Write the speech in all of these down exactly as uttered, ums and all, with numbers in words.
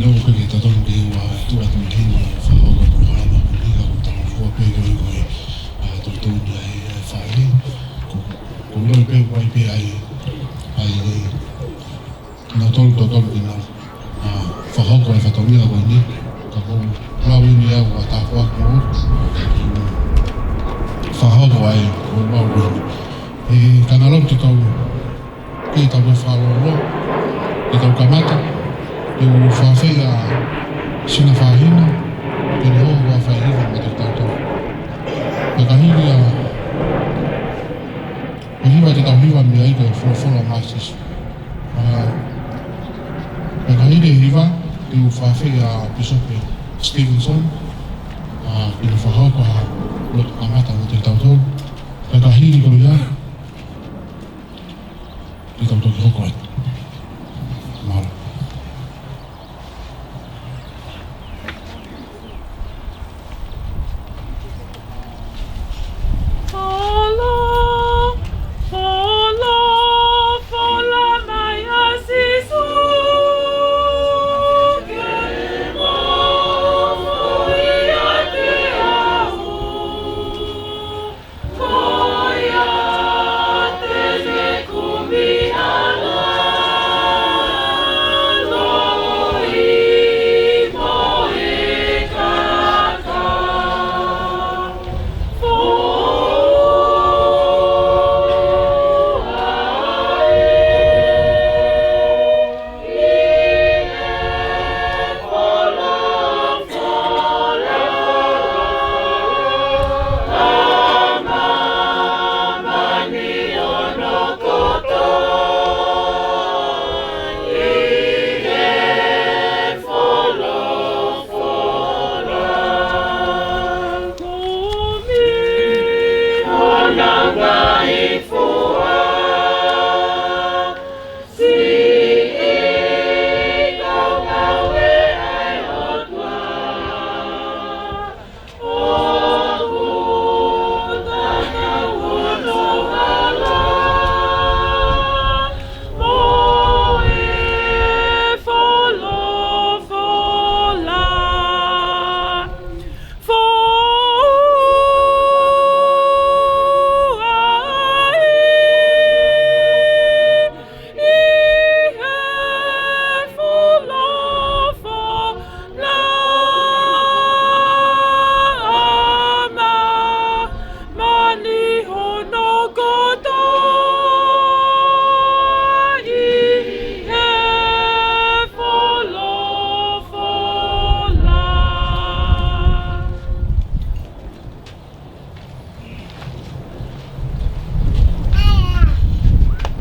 Leo pē ke tatau ke ua tuʻa tui hini fakahoko e polokalama ko eni ka ko e tangofua pē ko e ko e, ʻa, tui tui ni ai e fai. Ko, ko e loi pē ua i pē ai, ai, kinautolu, tautolu kinautolu. ʻA, fakahoko e fatongia ko eni. Ka ko e lau eni au ʻa tāpuaki mo. Fakahoko ai, ko e lau eni. ʻE, ka na lau te tau. Ke tau fakalōloa, ke tau kamata, ke u fafeia sina fāhina, ke ne hoko ko e faihiva mei he tautau. Pea ka hili ʻa, ko e hiva te tau hiva mei ai ko e folofola ʻa Sīsū. ʻA, pea ka hili e hiva, ke u fafeia Pīsope Stevenson, ʻa, ke ne fakahoko ha lotu kamata mei he tautau. Pea ka hili ko ia, ke tau toki hoko atu. Mālō. Folofola, folofola mai ʻa Sīsū, ke mau foʻi ʻiate au.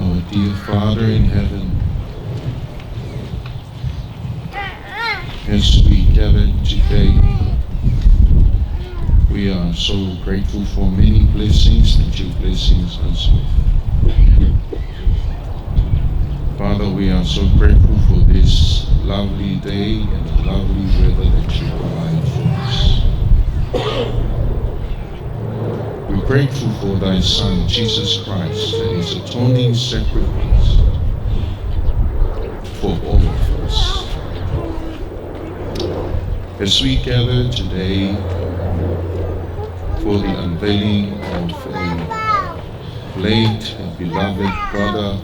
Our dear Father in heaven, as we gather today, we are so grateful for many blessings that you bless us with. Father, we are so grateful for this lovely day and the lovely weather that you provide for us. We're grateful for thy Son, Jesus Christ, and his atoning sacrifice for all of us. As we gather today for the unveiling of a late and beloved brother,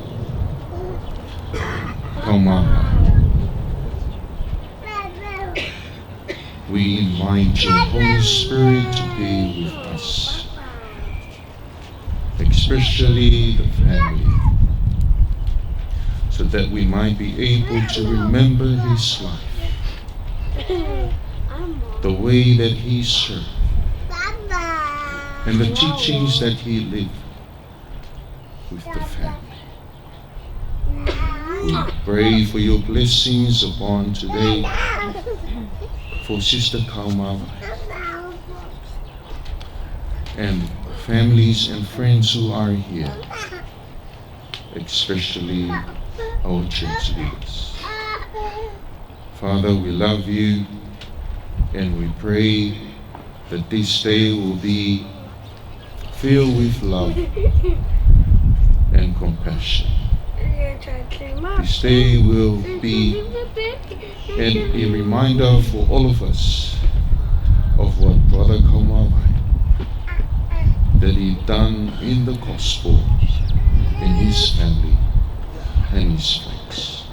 Kaumava, we invite your Holy Spirit to be with us, especially the family, so that we might be able to remember his life, the way that he served, and the teachings that he lived with the family. We pray for your blessings upon today for Sister Kaumava and families and friends who are here, especially our church leaders. Father, we love you, and we pray that this day will be filled with love and compassion. This day will be an, a reminder for all of us of what Brother Kaumavae, that he done in the gospel, in his family, and his friends.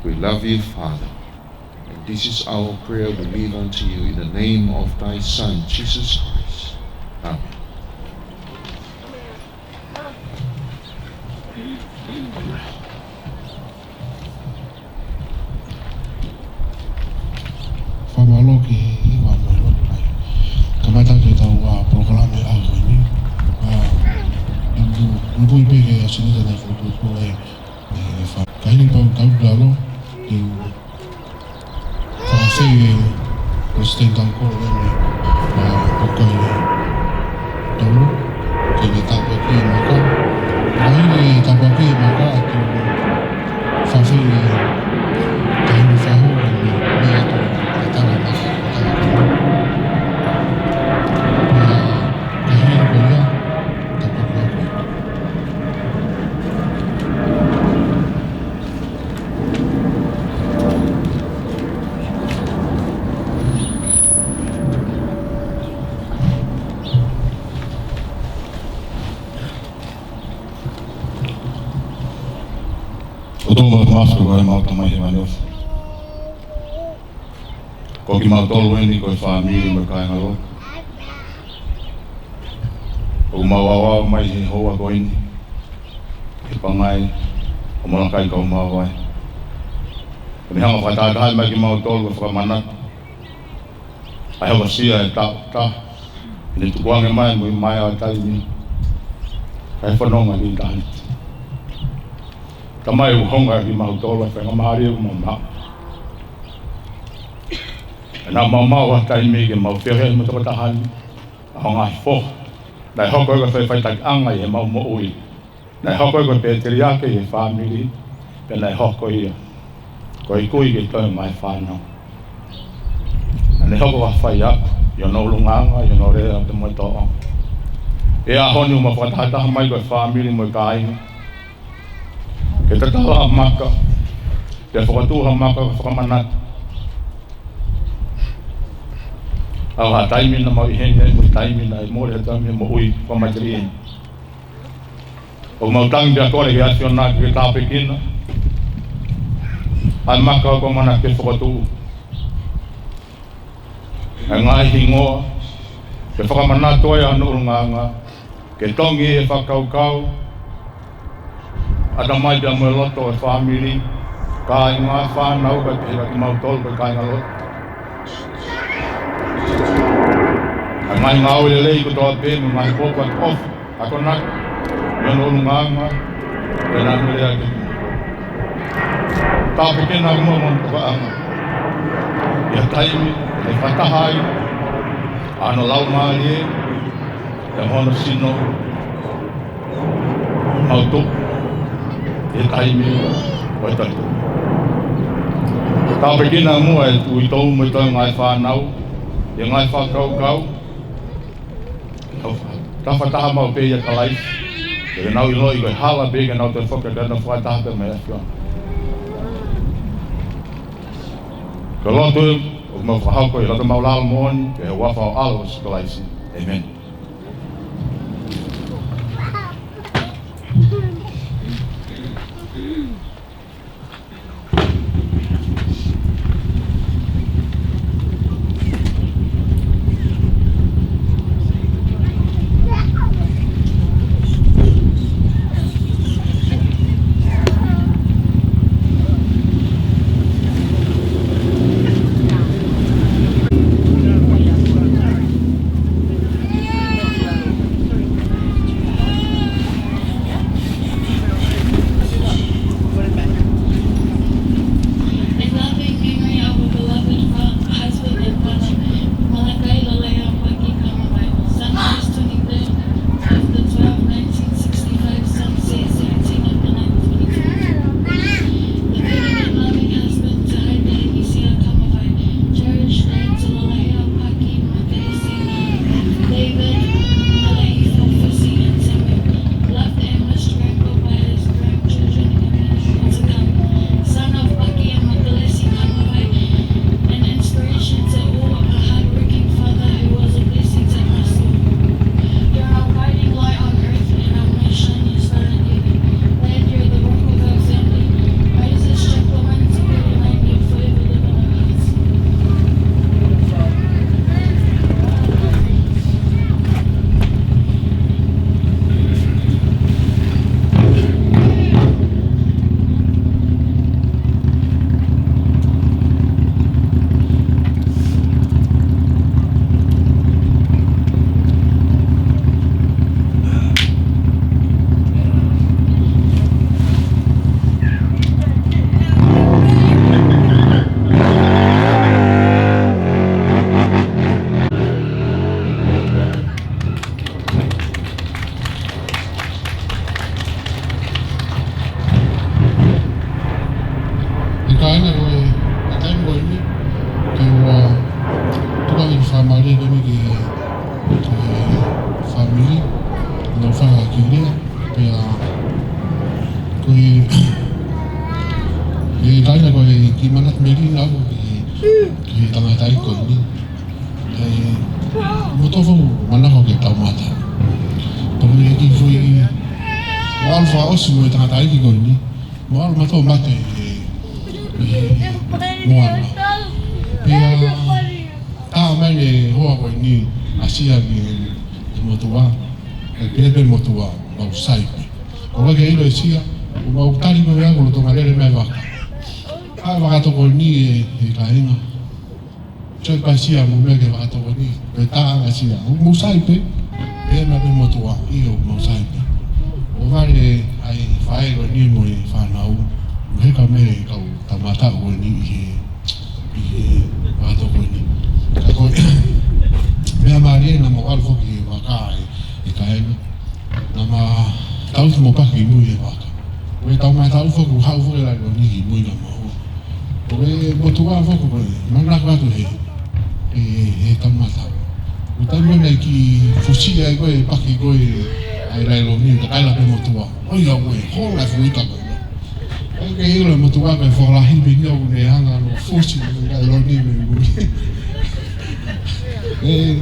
We love you, Father. And this is our prayer we leave unto you in the name of thy Son, Jesus Christ. Amen. Fakamālō ki he hiva mo e lotu mai. Kamata ke tau ʻa polokalama ʻa ko eni. ʻA, ʻi, ʻi, ʻi pē ke ʻasi ni ka ne fotu ko e, e fa-, ka hili pau tau lalo, ke u fakafeʻiloaki Palesiteni Tangikolo ʻeni, ʻa, ʻo kai tolu, ke ne tāpuakiʻi e maka. Ka hili tāpuakiʻi e maka atu, fakafeʻiloaki, ka hili fahu, ʻeni, ne atu, ke tala maka, tala tolu. Pea, ka hili ko ia, tāpuakiʻi atu. ʻOtua mafimafi ko homau Tamai Hēvani ʻofa. Ko kimautolu ʻeni ko e fāmili mo e kāingalotu. ʻOku mau aoao mai he houa ko eni, he pangai ʻo Molokai Kaumavae, ke ne hanga ʻo fakatahatahaʻi mai kimautolu ʻo fakamanatu ʻa e hokosia e taʻu taha, ʻi heʻene tukuange mai mo e mai ʻa e taimi, kae fononga ki ʻitāniti. Tamai, ʻoku hanga kimautolu ʻa e faingamālie ʻoku mau maʻu. ʻE naʻa mau maʻu ha taimi ke mau feohi mo e tokotaha ni, ʻa hoʻo ngaahi foha. Naʻe hoko ia ko e faʻifaʻitakiʻanga ʻi heʻemau moʻui. Naʻe hoko ia ko e pēteliake ʻi he fāmili. Pea naʻe hoko ia ko e kui ki he toe ngaahi fānau. Naʻa ne hoko ko ha faiako ʻi hono ʻulungaanga, ʻi hono lea pea mo e tōʻonga. ʻI he ʻaho ni ʻoku mau fakatahataha mai ko e fāmili mo e kāinga, ke tatala ha maka, pea fokotuʻu ha maka ke fakamanatu ʻa e taimi naʻa mau ʻi heni ai mo e taimi naʻe mole ai ʻetau moʻui fakamateliʻi. ʻOku mau tangi pea kole ki he ʻAfiona ke tāpuekina ʻa e maka ʻoku mau ʻamanaki ke fokotuʻu. ʻA e ngaahi hingoa, ke fakamanatu ai ʻa hono ʻulungaanga, ke tongi e fakakaukau, ʻatamai pea mo e loto ʻo e fāmili, kāinga, fānau, kae pehē kimautolu ko e kāingalotu. ʻA e ngaahi ngāue lelei kotoa pē mo e ngaahi pōpoaki ʻofa, akonaki, ʻi hono ʻulungaanga, pea naʻa ne lea ki ai. Tāpuekina muʻa mo hono tokaʻanga ʻi ha taimi ʻe fakataha ai ʻa hono laumālie, pea mo hono sino, ʻo tuʻu ʻi he taimi ʻo e toetuʻu. Tāpuekina muʻa e uitou mo e toe ngaahi fānau, ʻi he ngaahi fakakaukau, ke nau fakataha maʻu pē ʻia Kalaisi, ke nau ʻiloʻi ko e hala pē ke nau toe foki ke nau fakataha pē mo e ʻAfiona. Ko e lotu ʻoku mau fakahoko ʻi he loto maʻulalo moʻoni, ʻi he huafa ho ʻAlo ko Sīsū Kalaisi. ʻĒmeni. Mālie ko eni ki he, ki he fāmili, nau fai ki lea, pea ko e, e taina ko e ki manatu mei lina au ki, ki he tangataʻeiki ko eni. ʻE, mo tofu manako ke tau mata. Tau ne ki fui, ʻalu fakaʻosi mo e tangataʻeiki ko eni. Mo ʻalu mātou mate ʻi, ʻi Moana. Pea tā mai ʻe he hoa ko eni ʻa Sia ki he, ki he motuʻa, ʻe pehē pē motuʻa, mau sai pē. Ko e ke ʻilo ʻe Sia, ʻoku mau tali mai ʻa e lolotonga lele mai vaka. ʻA e vakatokoni ʻe, ʻe kāinga. Sio pē ʻa Sia mo meʻa ke fakatokoni, pea tā ʻa Sia. ʻOku mau sai pē, pea meʻa pē motuʻa, ʻio mau sai pē. ʻO vale ai fai ko eni mo e fānau, mo heka mei he kau tangata ko eni ʻi he, ʻi he fakatokoni. Ka ko e, meʻa mālie naʻa mau ʻalu foki he vaka ʻe, ʻe kāinga. Naʻa mau tauhi mo paki mui he vaka. Ko e tau mai tau foki, haʻu foki la loni ki mui naʻa mau. Ko e motuʻa foki ko e, manako atu he, he, he tau mai tau. Ko e tau mai ki fusi ai ko e paki ko e, ai la loni, ka kai la pē motuʻa. ʻOi, au e, hola fuita ko e. Ai ke ʻilo motuʻa ko e folahi pē ni au ne hanga no fusi ai la loni me mui. ʻE,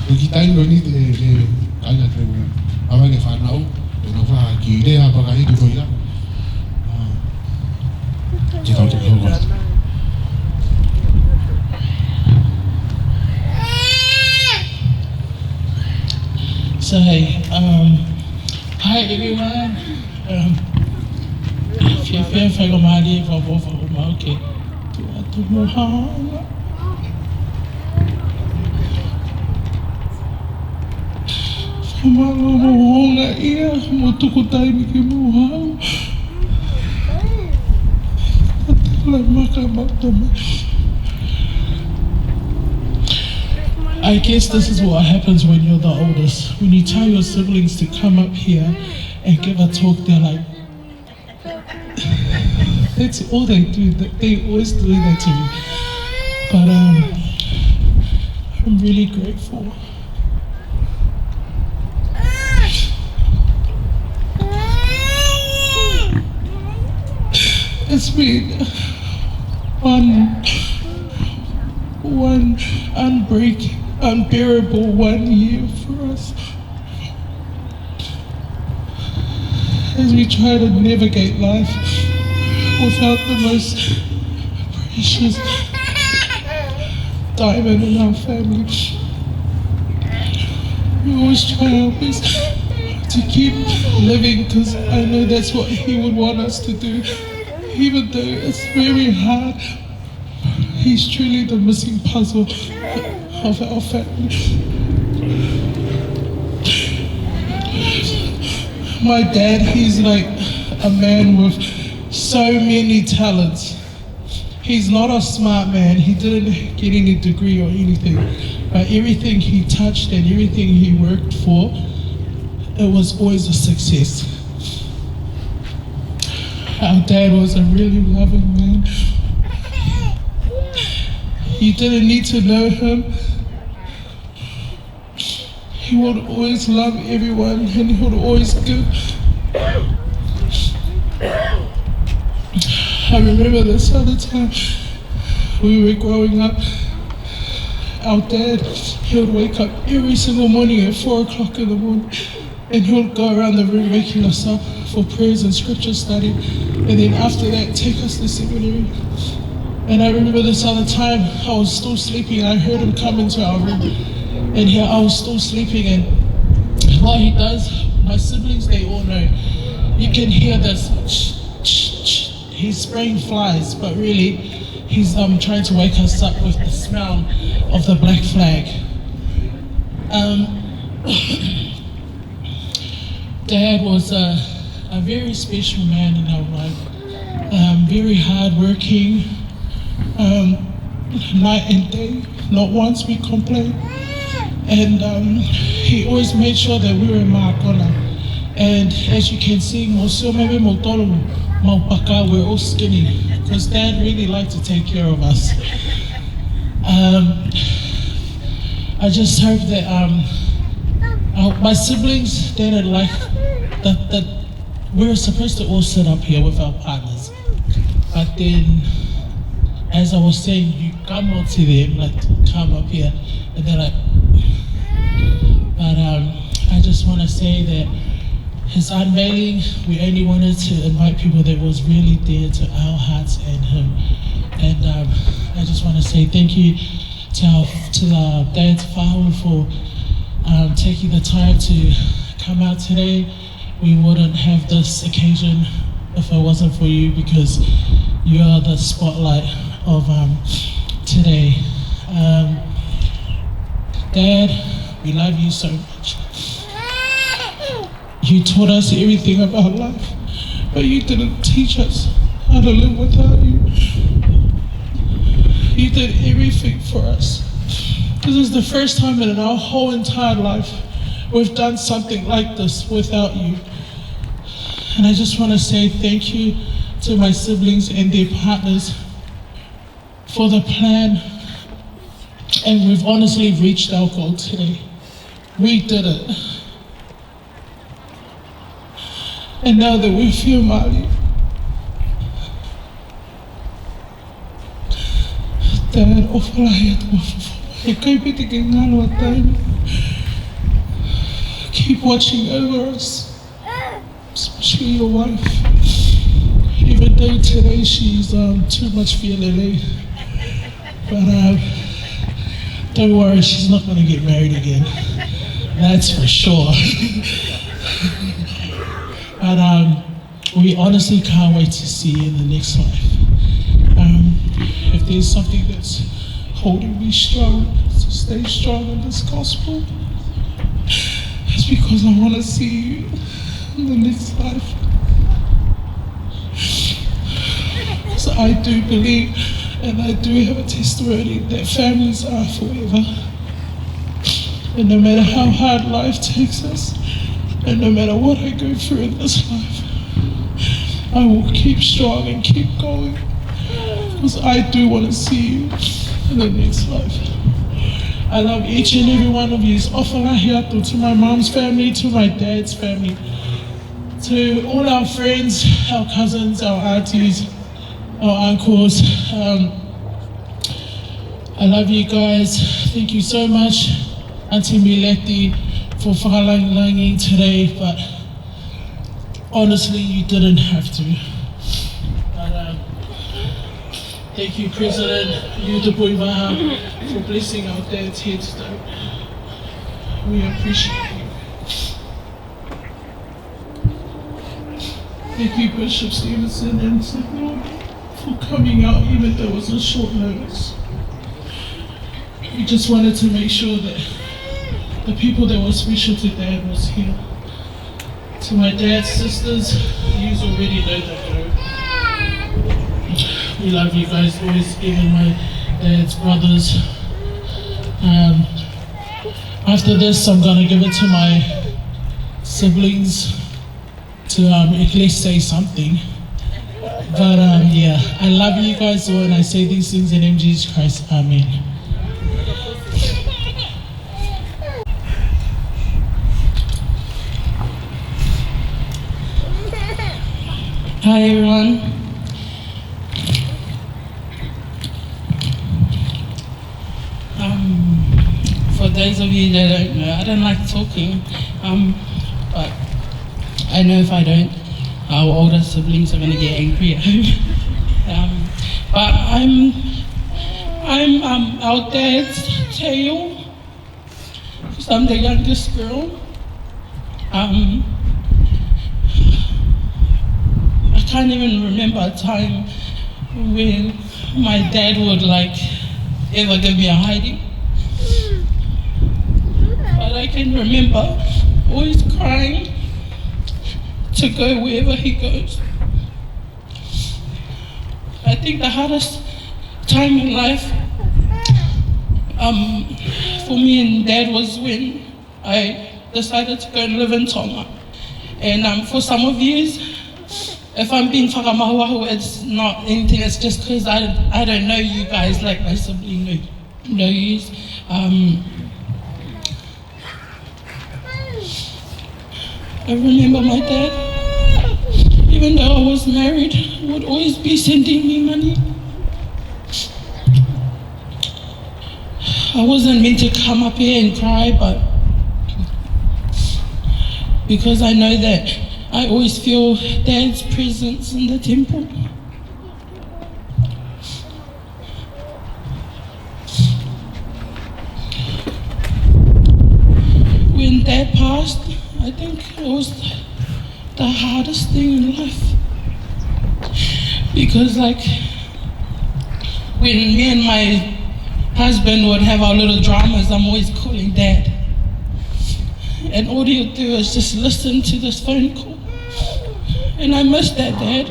ʻe ki taimi ni te, te, kāinga te u, ʻave ke fānau, te nau fai ki lea paka hiki ko ia. ʻA, te tau te kau. So, hey, um, hi everyone. Um, fiefia faingamālie ʻa e fakaʻamu ke tuʻu atu mo haʻo fakamālō mo houngaʻia mo tuku taimi ke mo haʻu. Tatala maka maka mai. I guess this is what happens when you're the oldest. When you tell your siblings to come up here and give a talk, they're like, that's all they do. They, they always do that to me. But um, I'm really grateful. It's been one, one unbreak, unbearable one year for us. As we try to navigate life without the most precious diamond in our family, we always try our best to keep living, 'cause I know that's what he would want us to do, even though it's very hard. He's truly the missing puzzle of our family. My dad, he's like a man with so many talents. He's not a smart man. He didn't get any degree or anything. But everything he touched and everything he worked for, it was always a success. Our dad was a really loving man. You didn't need to know him. He would always love everyone and he would always give. I remember this other time we were growing up. Our dad, he would wake up every single morning at four o'clock in the morning. And he would go around the room waking us up for prayers and scripture study. And then after that, take us to seminary. And I remember this other time, I was still sleeping. I heard him come into our room. And he, I was still sleeping. And what he does, my siblings, they all know. You can hear this. He's spraying flies, but really, he's um, trying to wake us up with the smell of the black flag. Um, Dad was a, a very special man in our life. Um, very hardworking, um, night and day. Not once we complained. And um, he always made sure that we were in mākona. And as you can see, mo sio mai mo tolu mau paka, we're all skinny. Because Dad really liked to take care of us. Um, I just hope that um, our, my siblings, they don't like that, that we're supposed to all sit up here with our partners. But then, as I was saying, you come up to them, like, come up here, and they're like, but um, I just want to say that his unveiling, we only wanted to invite people that was really dear to our hearts and him. And um, I just want to say thank you to, our, to the Dad's Fahu for um, taking the time to come out today. We wouldn't have this occasion if it wasn't for you, because you are the spotlight of um, today. Um, Dad, we love you so much. You taught us everything about life, but you didn't teach us how to live without you. You did everything for us. This is the first time in our whole entire life we've done something like this without you. And I just want to say thank you to my siblings and their partners for the plan. And we've honestly reached our goal today. We did it. And now that we feel Mali, Dad, ʻofa lahi atu mo Fofo. He kai piti ke ngalo a taimi. Keep watching over us, especially your wife. Even though today she's um, too much fielele. But um, don't worry, she's not going to get married again. That's for sure. But um, we honestly can't wait to see you in the next life. Um, if there's something that's holding me strong to stay strong in this gospel, it's because I want to see you in the next life. So I do believe, and I do have a testimony that families are forever. And no matter how hard life takes us, and no matter what I go through in this life, I will keep strong and keep going, because I do want to see you in the next life. I love each and every one of you. ʻOfa lahi atu to my mom's family, to my dad's family, to all our friends, our cousins, our aunties, our uncles. Um, I love you guys. Thank you so much, Auntie Mileti, for fakalāngilangi today, but honestly, you didn't have to. But, um, thank you, President Utapui Vaha, for blessing our dad's headstone. We appreciate you. Thank you, Bishop Stevenson and Samuel, for coming out, even though it was a short notice. We just wanted to make sure that the people that were special to Dad was here. To my dad's sisters, you already know that, bro. We love you guys, boys, even my dad's brothers. Um, after this, I'm gonna give it to my siblings to um, at least say something. But um, yeah, I love you guys all, and I say these things in the name of Jesus Christ. Amen. Hi, everyone. Um, for those of you that don't know, I don't like talking, um, but I know if I don't, our older siblings are gonna get angry at home. Um, but I'm, I'm um, our dad's tail. I'm the youngest girl. Um, I can't even remember a time when my dad would, like, ever give me a hiding. But I can remember always crying to go wherever he goes. I think the hardest time in life, um, for me and Dad was when I decided to go and live in Tonga. And um, for some of you, if I'm being fakamahuahu, it's not anything. It's just 'cause I, I don't know you guys like my sibling know, know you. Um, I remember my dad, even though I was married, would always be sending me money. I wasn't meant to come up here and cry, but because I know that I always feel Dad's presence in the temple. When Dad passed, I think it was the hardest thing in life. Because, like, when me and my husband would have our little dramas, I'm always calling Dad. And all he'll do is just listen to this phone call. And I miss that, Dad.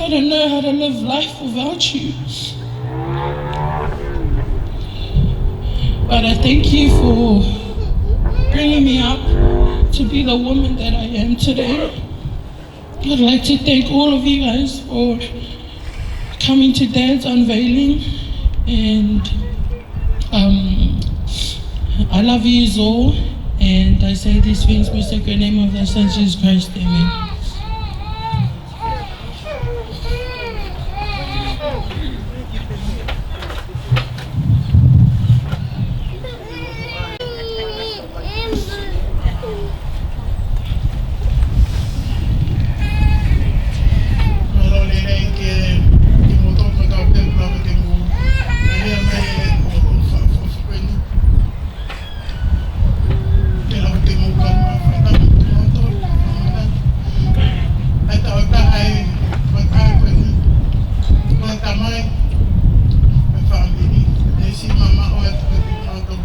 I don't know how to live life without you. But I thank you for bringing me up to be the woman that I am today. I'd like to thank all of you guys for coming to Dad's unveiling, and, um, I love you all, and I say these things in the sacred name of the Son, Jesus Christ. Amen. Mālō e lelei ke, ke mou toka tau pē pula ke mou. Ai, a mai e o, o, fa, fa, fa, fa, fa, Ke lau ke mou kau ma fai tau ke mou tau. Ai tau taha e fai tau ko eni. Ko e tamai. Ko e fāmili. E si mama o atu ke mou tau.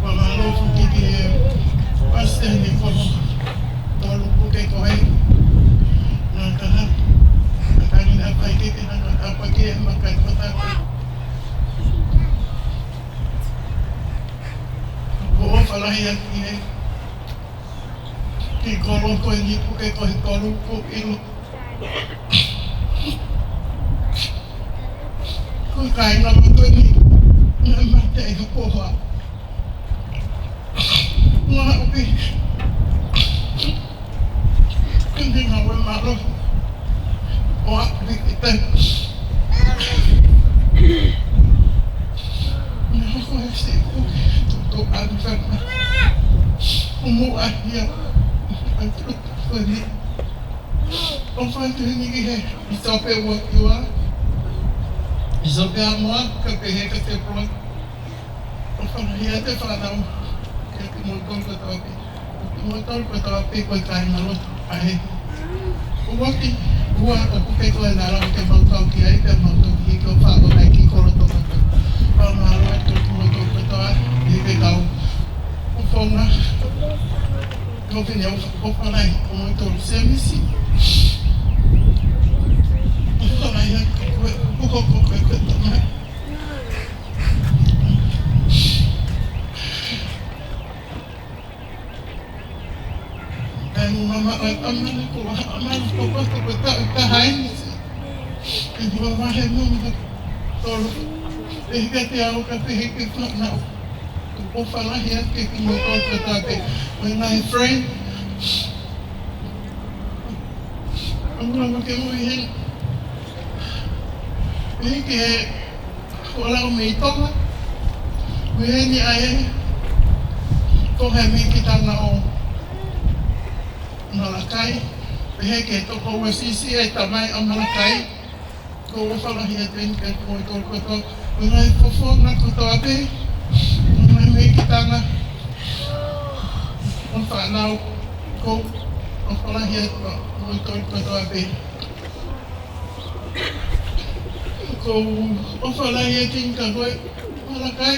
Ua mālō foki ki he pasiteni ko Tolu Puke ko e. Ngā kaha. Ka tangi na pai ke ke hanga tapa ke ma kai ko tapa. Ko ʻofa lahi atu ki he, ki he kolo ko eni Puke ko e Tolu ko ʻIlo. Ko e kāinga motuʻa ni, naʻe mate ai hoku hoa. Ngā ʻopi. Kini ngā ue mālō. ʻO ʻapi ki te. Ngā hoko e si ku. Tō anu whana. ʻO mou ʻahia. ʻAi tō tō ni. ʻO whai tu hini ki he. ʻIsope ua ki ua. ʻIsope a moa. Ka pehē ka te pula. ʻOfa lahi atu e fānau, kiate kimoutolu kotoa pē. Kimoutolu kotoa pē ko e kāinga lotu ʻa e. ʻUa ki, ʻua ʻoku ke koe nā lau ke mau kau ki ai, pea mau toki hiki ʻo fakamālō ki kolo toko. Fakamālō atu kimoutolu kotoa, ʻi he kau. ʻOfa nga. Kau pene ʻofa, ʻofa lahi, kimoutolu Semisi. ʻOfa lahi atu koe, ʻofa koe, koe, koe, tamai. Kae mou mamaʻo e tamai ko ha amai ko koto ko taʻu taha eni. Ke mou mamaʻo he mou mou tolo. E hika te au ka te heke fana. ʻOfa lahi atu ke kimoutolu kotoa pē. When my friend. Ua mamaʻo ke mou ʻi heni. Pehē ke Ko lau mei Tonga. Ko eni ʻa e. Ko e mei ki tana ʻo Malakai. Pehē ke toko ua sisi e tamai ʻa Malakai. Ko ʻofa lahi atu eni ke ko toko kotoa. Ko e ngaahi fofonga kotoa pē. Ko e mei ki tana. ʻO fānau. Ko ʻofa lahi atu ko toko kotoa pē. Ko ʻofa lahi atu kia koe, Malakai.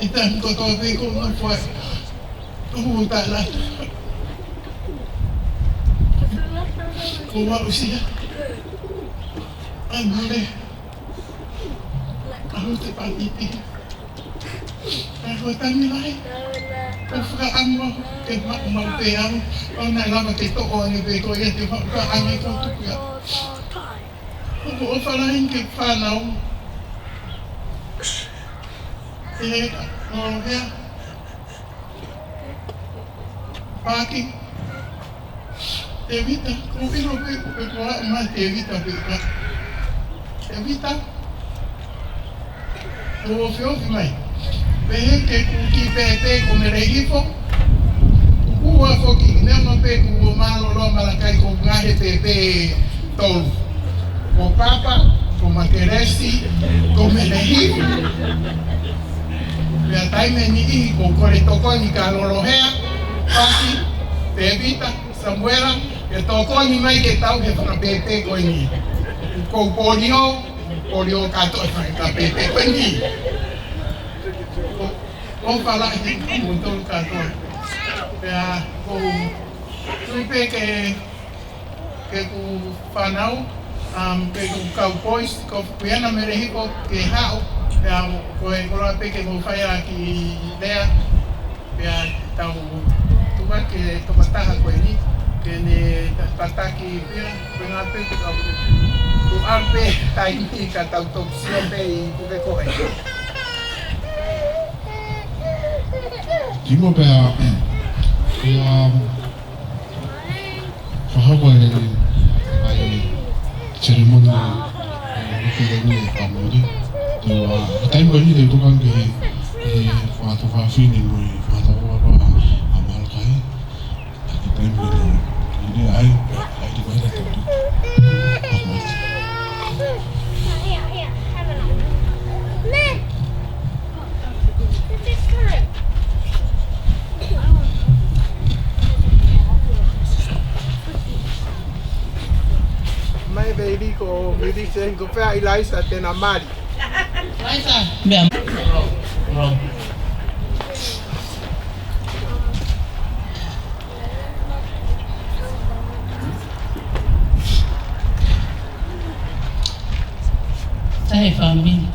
E taimi kotoa pē ko ʻofa. Ko ʻofa lahi. Ko ʻofa usia. Ai male. ʻAlu te pātiti. Ka ko e taimi lahi, ʻoku fakaʻamu ke maʻu maʻu pē au, ʻo naʻe lava ke toʻo ange pē ko ia te u fakaʻamu ko tuku ia. Ko e ʻofa lahi ki he fānau. He ka, no, hea. Paki. Tēvita, ko ʻilo pē, ko e koa mai Tēvita pē ka. Tēvita. Ko e ofiofi mai. Pehē ke u kiʻi pēpē ko Melehifo. Kuo ʻosi foki, neongo pē kuo mālōlō Malakai ko e ngaahi pēpē tolu. Ko Papa, ko Makelesi, ko Melehifo. Pea taimi ʻe niʻihi ko e kole tokoni kia Lolohea, Paki, Tēvita, Samuela, ke tokoni mai ke tau he fakapēpē ko eni. Ko e polio, polio kātoa he fakapēpē ko eni. Ko, ʻofa lahi kimoutolu kātoa. Pea, ko, tui pē ke, ke u fānau, um, ke u cowboys, ko Kuiana Melehifo ke haʻu, pea ko e koloa pē ke mou fai ʻaki lea, pea tau tuku ke tokotaha ko eni, ke ne tataki pē, ko e ngā pē ke kau. Ko e ʻalu pē taimi ka tau toki sio pē ʻi puke ko ē. Kimo pea, pea, Fakahoko e, ʻa e ceremony, ʻa e, ʻa e fāmili. Te u, ʻa, ʻa e taimi ko eni te u tokanga ki he, he fanga tuofāfine mo e fanga tuofāfine ʻa Malakai. ʻA e taimi ko eni, ʻi he ʻai, ʻai te u ʻai te u. Mai baby ko Melissa ko pea Eliza te na mali. Eliza. Meʻa. Sai fāmili.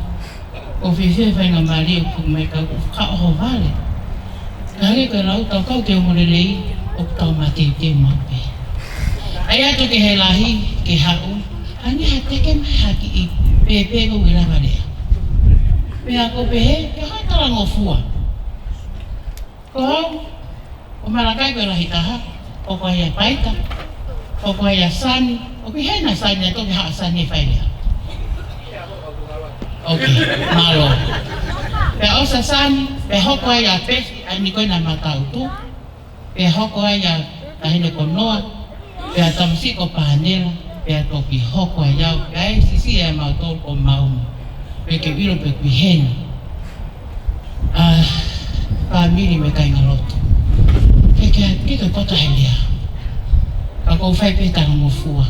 ʻOku fiefia e faingamālie ʻoku mai ka ʻoku fakaʻohovale. Ka hangē ko e lau tau kau ke ongo lelei ʻoku tau mateuteu maʻu pē. ʻAi atu ki he lahi, ke haʻu, hangē ha teke mai ha kiʻi pēpē ko ʻene lava lea. Pea ko e pehē, ke hā talangofua. Ko au, ʻo Malakai ko e lahi taha, ʻoku ʻi ai ʻa Paita, ʻoku ʻi ai ʻa Sani, ʻoku ʻi hena Sani ʻa e toki haʻa Sani e fai lea. Ok, mālō. Pea ʻosi ʻa Sani, pea hoko ai ʻa Pesi, ʻa eni ko ena Matautu, pea hoko ai ʻa Tahine ko Noa, pea tamasiʻi ko Panela, pea toki hoko ai au, pea ʻe siʻisiʻi ʻa mautolu ko Mauma. Pea ke ʻilo pē ʻoku ʻi heni. ʻA, fāmili mo e kāingalotu. Ke, ke, ke, ke pata he lea. Ka ʻoku ou fai pē talangofua.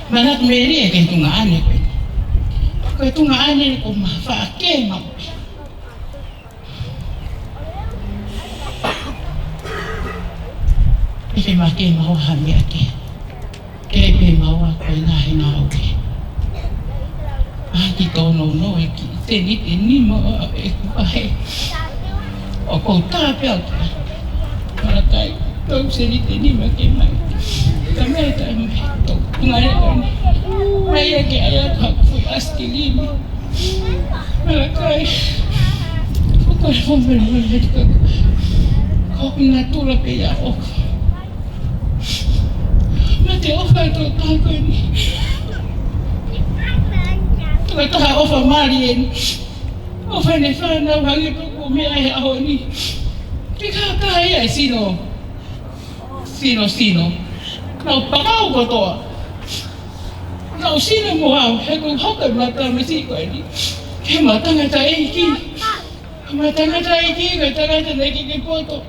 Manatu melie ki he tuongaʻane ko ē. Ko e tuongaʻane ko e mafaʻa ke maʻu. Pehē mai ke maʻu ha meʻa ke. Ke pē maʻu ko e ngaahi ngāue. ʻA ki tōnounou e kiʻi seniti ʻe nima ʻeku fahe. ʻOku ou tā pē au kia Malakai, tau seniti ʻe nima ke mai. Ka meʻa taimi tau ngāue ko eni. Mai ia ke ʻai atu haku fui ʻaisikilimi. Malakai. ʻOku ou fakamolemole atu ka ko hoku natula pē ia ʻoku. Mate ʻofa atu taha ko eni. Tuka taha ʻofa mali eni. ʻOfa ʻene fānau hangē pē ko e meʻa he ʻaho ni. Ke kākā ia e sino. Sino, sino. Nau pakau kotoa. Nau sino mo au, he ʻoku ou hoko e mata mesi ko eni. Ke mata ngata e iki. Mata ngata e iki, ko e tangata naʻe ʻikai ke poto.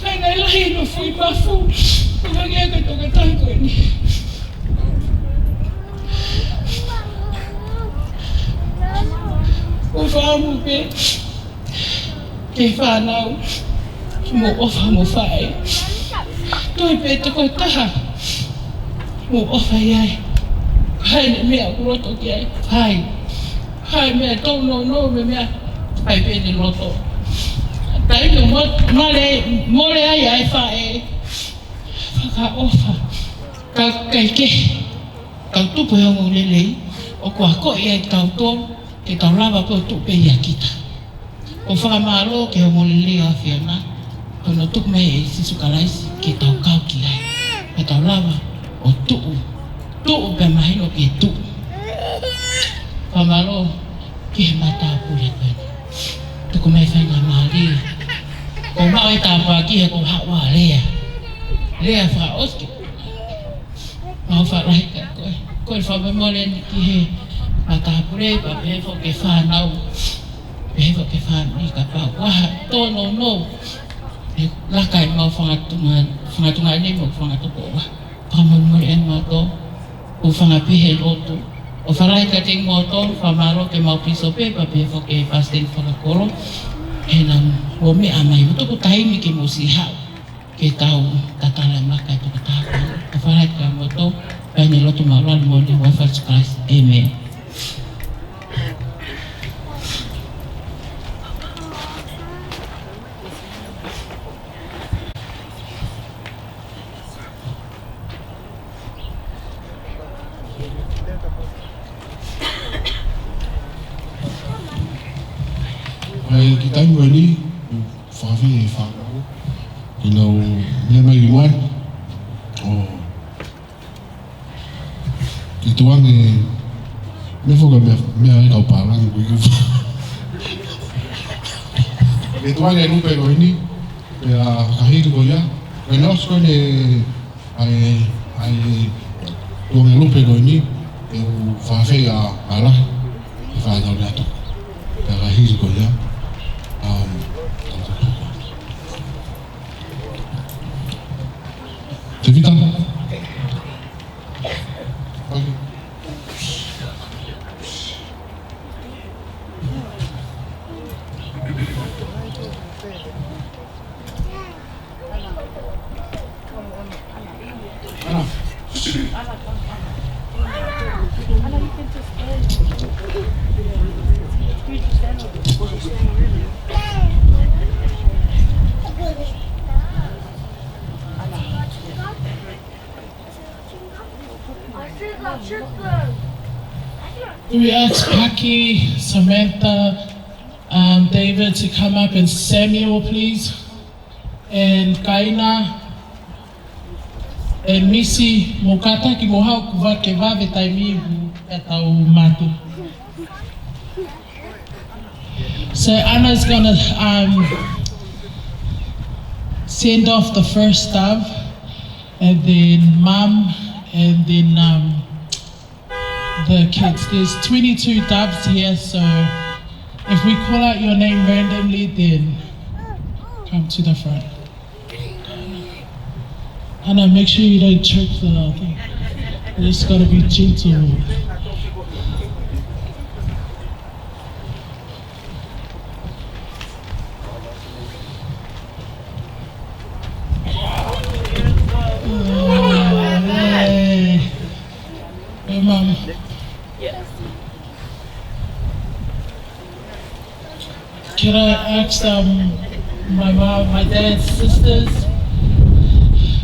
Ka naʻe lahi hono fui mafu. Ko hangē ko e toketā ko eni. ʻOku ou fakaʻamu pē. Ke fānau, mo ʻofa mo faʻē. Toe pē tokotaha, mo ʻofa ai. Hai ne meʻa ʻoku loto ki ai, hai. Hai meʻa tōnounou mo e meʻa, hai pē ne loto. Taimi mo, mole, mole ai ʻa e faʻē. Fakaʻofa. Tau kai kehe, tau tupu he ongoongolelei, ʻoku akoʻi ai kitautolu, ke tau lava pē ʻo tuʻu pē ʻia kita. ʻOku ou fakamālō ki he ongoongolelei ʻa e ʻAfiona, ko hono tuku mai ʻe Sīsū Kalaisi ke tau kau ki ai. Ke tau lava ʻo tuʻu, tuʻu pē mahino ke tuʻu. Fakamālō ki he matāpule ko eni. Tuku mai faingamālie. Ko e maʻu e tāpuaki he ko e haʻu ʻa Lea. Lea fakaʻosi. Mau fakalahi ka ko e, ko e fakamolemole eni ki he matāpule, pea pehē foki ki he fānau, pehē foki ki he fāmili kapau ʻoku ʻi ai ha tōnounou, ʻe laka ʻemau fanga tuonga, fanga tuonga ni mo e fanga tokoua. Fakamolemole eni mautolu, ʻoku fanga pehē lotu. ʻOku fakalahi kiate kimoutolu, fakamālō ki heʻemau pīsope, pea pehē foki ki he palesiteni fakakolo, he naʻa mou meʻa mai, mou tuku taimi ke mou siʻi haʻu. Ke tau tatala e maka ʻa e tokotaha ko eni. ʻOku fakalahi kiate kimoutolu, pea ʻi he lotu māʻulalo moʻoni ʻi he huafa ʻo Sīsū Kalaisi. ʻĒmeni. ʻAi, ki he taimi ko eni, fakafeʻiloaki e fānau. Ke nau meʻa mai ki muʻa. ʻO ke tukuange, meʻa foki meʻa, meʻa ʻa e kau pālangi ko ē. Ke tukuange e lupe ko eni, pea ka hili ko ia. Pea ʻosi ko eni, ʻai, ʻai, tukuange e lupe ko eni, ʻe u fakafeʻiloaki ʻa Lahi, ʻe fānau le atu. Pea ka hili ko ia, um, Tēvita. Do we ask Paki, Samantha, um, David to come up, and Samuel, please? And Kaina, and Missy, mou kātaki mou haʻu, ʻoku vave ke vave taimi ʻoku tau mātuʻa. So Anna's gonna, um, send off the first dove, and then Mum, and then, um, the kids. There's twenty-two doves here, so if we call out your name randomly, then come to the front. Anna, make sure you don't choke the thing. You just gotta be gentle. Oh, hey. Hey, Mum. Can I ask, um, my mom, my dad's sisters,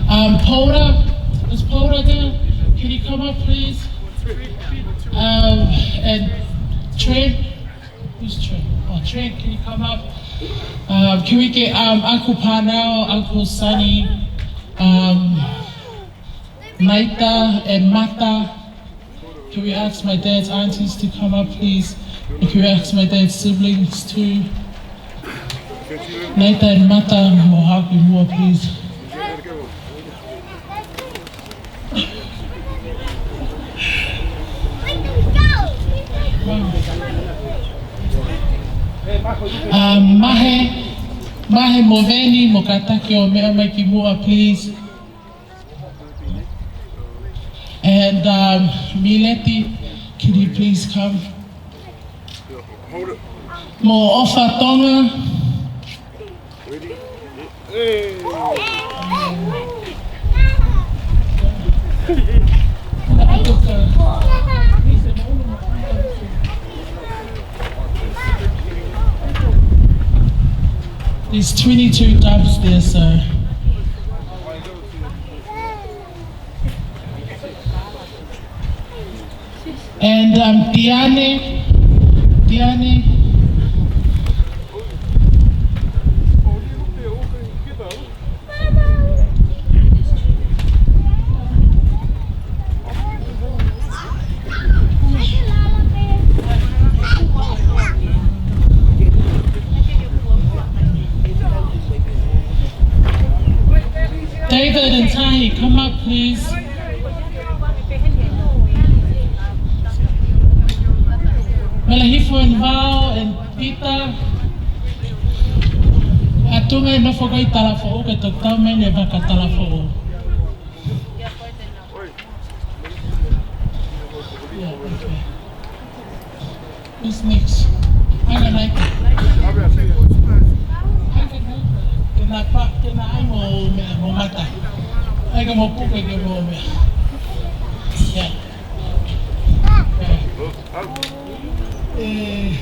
um, Paula, is Paula there? Can you come up, please? Um, and Trent, who's Trent? Oh, Trent, can you come up? Um, can we get, um, Uncle Parnell, Uncle Sonny, um, Naita and Mata? Can we ask my dad's aunties to come up, please? And can we ask my dad's siblings too? Naita and Mata, mou haʻu ki muʻa, please. Uh, Mahe, Mahe mo Veni, mou kātaki ʻo meʻa mai ki muʻa, please. And, um, Mileti, can you please come? Mo ʻOfa Tonga. There's twenty-two doves there, so. Um, Tiane, Tiane. David and Tahi, come up, please. Mela Hifo and Val and Peter. ʻA Tonga ʻe nofo ko ē ʻi Talafoʻou, ke toki tau mai ʻene vaka Talafoʻou. Yeah, okay. Who's next? Hanga nai. Ke na pa, ke na ai mo meʻa, mo mata. ʻAi ke mo puke ke mo meʻa. Yeah. Okay. Eh,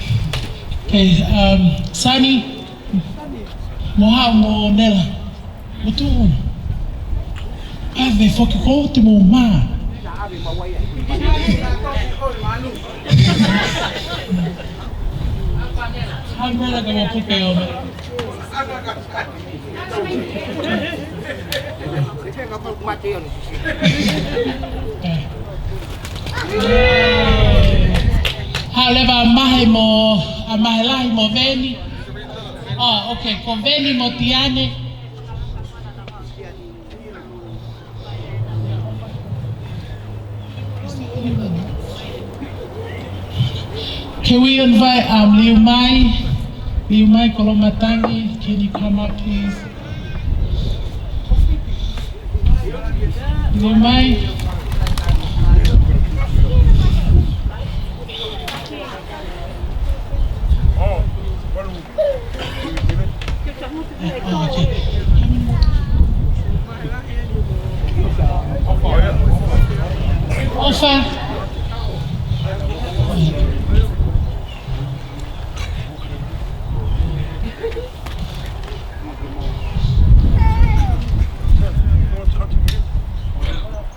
okay, um, Sani, mo Hau mo Nela. Mo tuʻu. ʻAve foki ko te mo mā. Hau Nela ka mo puke o me. Hau leva Mahe mo, ʻa Mahe Lahi mo Veni. Oh, okay, ko Veni mo Tiane. Can we invite, um, Liumai? Liumai Kolomatangi, can you come up, please? Liumai. ʻOfa.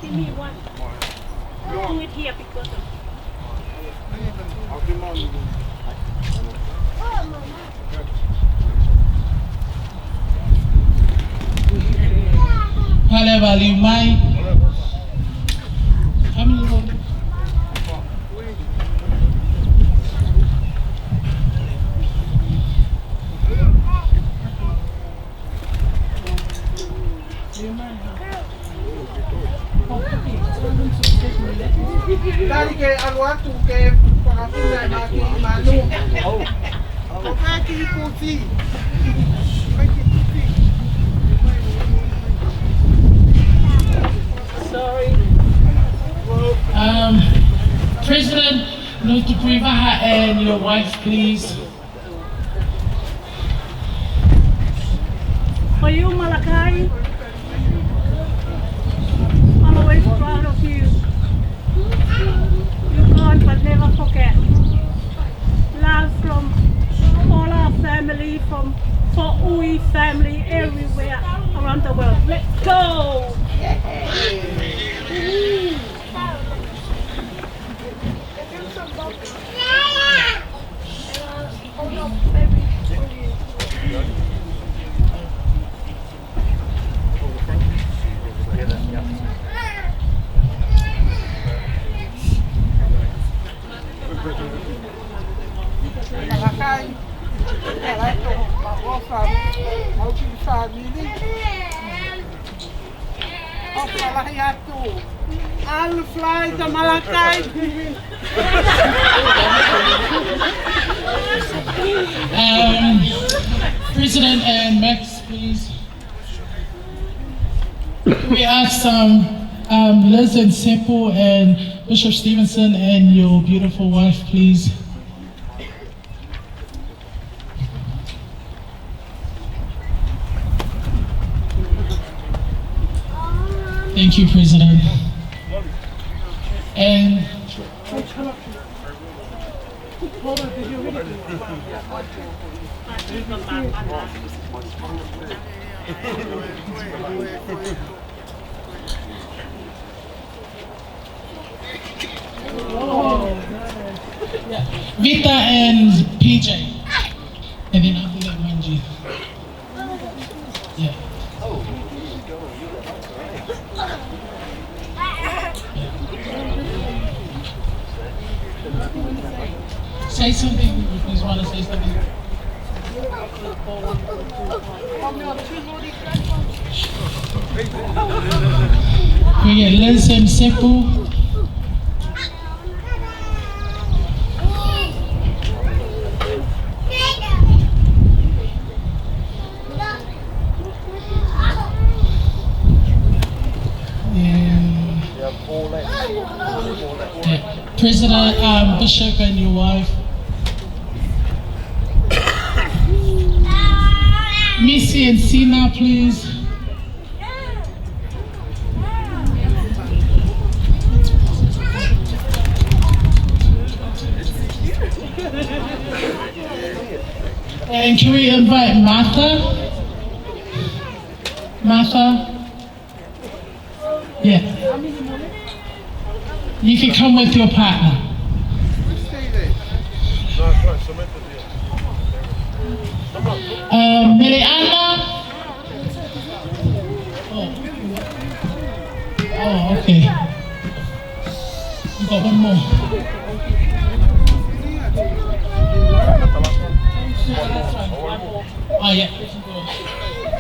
Give me one. Do it here because of Hale vali mai. Tali ke ʻalu atu ke fakakuna e maki manu. Ko e kiʻi kuti. Ko e kiʻi kuti. Sorry. Um, President Nutupuivaha and your wife, please. For you, Malakai, always proud of you. You gone but never forget. Love from all our family, from Foʻui family everywhere around the world. Let's go! Malakai, ʻofa atu, mau ki fāmili. ʻOfa lahi atu. I'll fly to Malakai. Um, President and Max, please. We ask, um, um, Liz and Sepu and Bishop Stevenson and your beautiful wife, please. Thank you, President. And Vita and P J. And then after that, Manji. Yeah. Say something if you want to say something. We get Liz and Sepu. Yeah. Yeah. President, um, Bishop and your wife. Missy and Sina, please. And can we invite Martha? Martha? Yeah. You can come with your partner. Um, Meleana. Oh. Oh, okay. You got one more. Oh, yeah.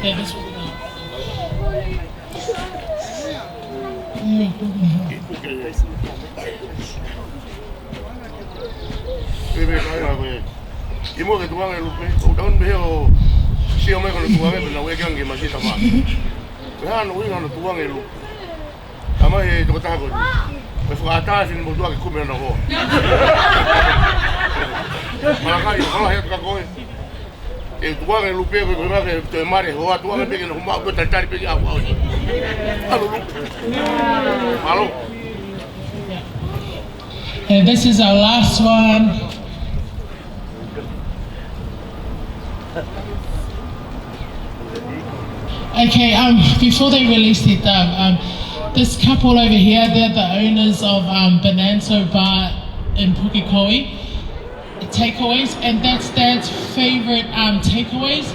Yeah, this one. Ke, ke, ke. Ke me kai la ko e. Ke mo ke tuanga e lupe. ʻOku tau pehē ʻo sio mai ko e tuanga pē naʻe ʻikai ke ma si tama. Pea hano ui hano tuanga e lupe. Tama e tokotaha ko eni. Pea fakaʻatā sini mo tuanga ke kumi ana ko. Malakai, hala he ka koe. E tuanga e lupe ko e, ko e ngaahi toe mare hoa tuanga pē ke na huma ko e talitali pē ki ʻaku ʻaʻaku. Alo lupe. Alo. And this is our last one. Okay, um, before they release their dove, um, this couple over here, they're the owners of, um, Bonanza Bar in Pukekohe. Takeaways, and that's Dad's favorite, um, takeaways.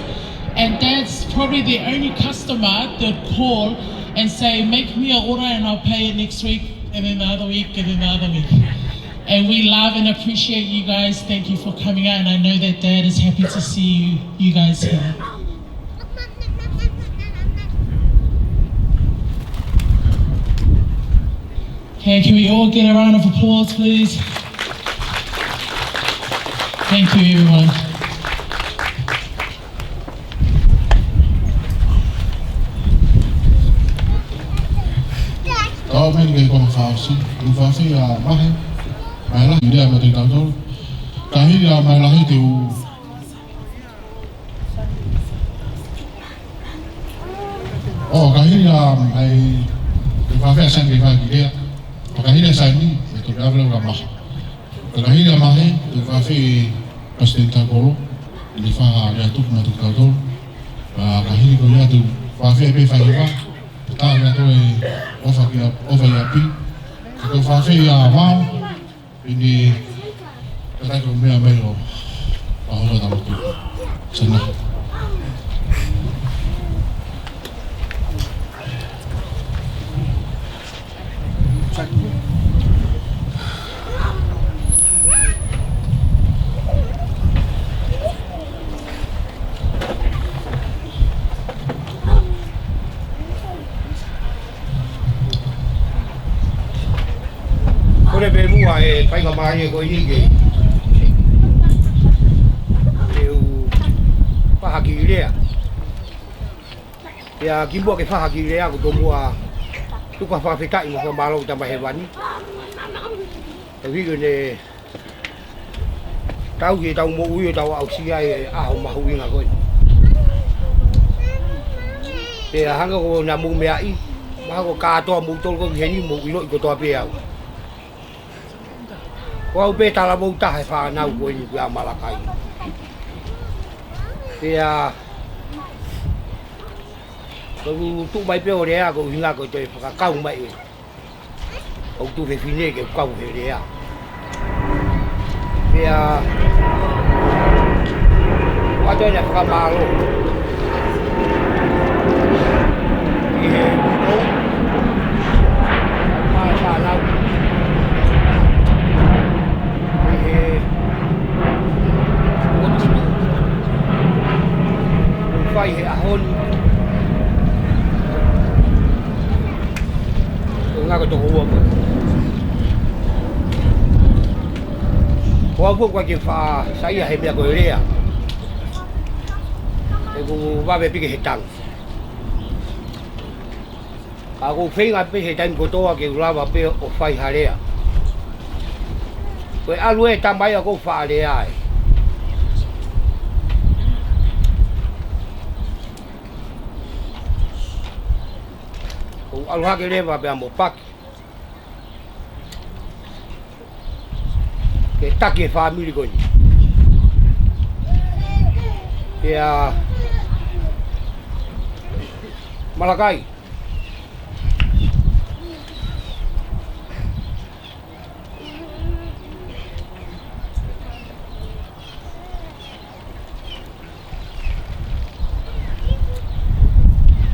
And Dad's probably the only customer that call and say, "Make me an order and I'll pay it next week," and then the other week, and then the other week. And we love and appreciate you guys. Thank you for coming out, and I know that Dad is happy to see you, you guys here. Okay, can we all get a round of applause, please? Thank you, everyone. Tau meni ke kona fausi, u fausi ʻa Mahe, mai la, i lea ma te tautolu. Ka hili ʻa mai la he te u ʻO, ka hili ʻa, ʻai, te u fafea sani ke fai ki lea. ʻO ka hili ʻa sani, e toki ʻave lau ka maha. ʻO ka hili ʻa mahe, te u fafea Pasiteni Takolo, ʻi he faha lea tupu ma tuku tautolu. ʻA, ka hili ko ia te u fafea pē fai hiva, te tā lea toe ʻofa ki a, ʻofa ʻi ʻapi. Te u fafea ʻa Mao, Pini, ka taku meʻa mai ʻo, ʻa hono talo tu. Sana. Kole pē muʻa e faingamālie ko eni ke, ke u faha kiʻi lea. Pea kimuʻa ke faha kiʻi lea ʻoku ou tomuʻa tuku ha fakafetaʻi mo e fakamālō ki he Tamai Hēvani. ʻOku ʻi he tau ki he tau moʻui ʻo tau aʻusia e ʻaho mahuʻinga ko eni. Pea hangē ko ʻena mou meaʻi, mahalo ko e kātoa moutolu ko ē ʻi heni mou ʻiloʻi kotoa pē au. Ko au pē talavou taha he fānau ko eni ko ia ʻa Malakai. Pea, ko u tuʻu mai pē ʻo lea ko e ʻuhinga ko e toe fakakau mai e ʻoku tuʻu fefine ke kau he lea. ʻIo, ʻoatu ʻa e fakamālō ʻi he ʻū māsānau, ʻi he ʻū tuʻutuʻuni kuo fai he ʻaho ni. Ko e ngaahi tokoua ko ē. Ko au foki ʻoku ʻikai ke u faʻa saiʻia he meʻa ko e lea. He ʻoku vave pē ke u tangi. Ka ʻoku ou feinga pē he taimi kotoa ke u lava pē ʻo fai ha lea. Ko e ʻalu ē Tamai ʻoku ou faʻa lea ai. ʻOku ou ʻalu hake leva pea mo Paki ke taki e fāmili ko eni. Pea Malakai,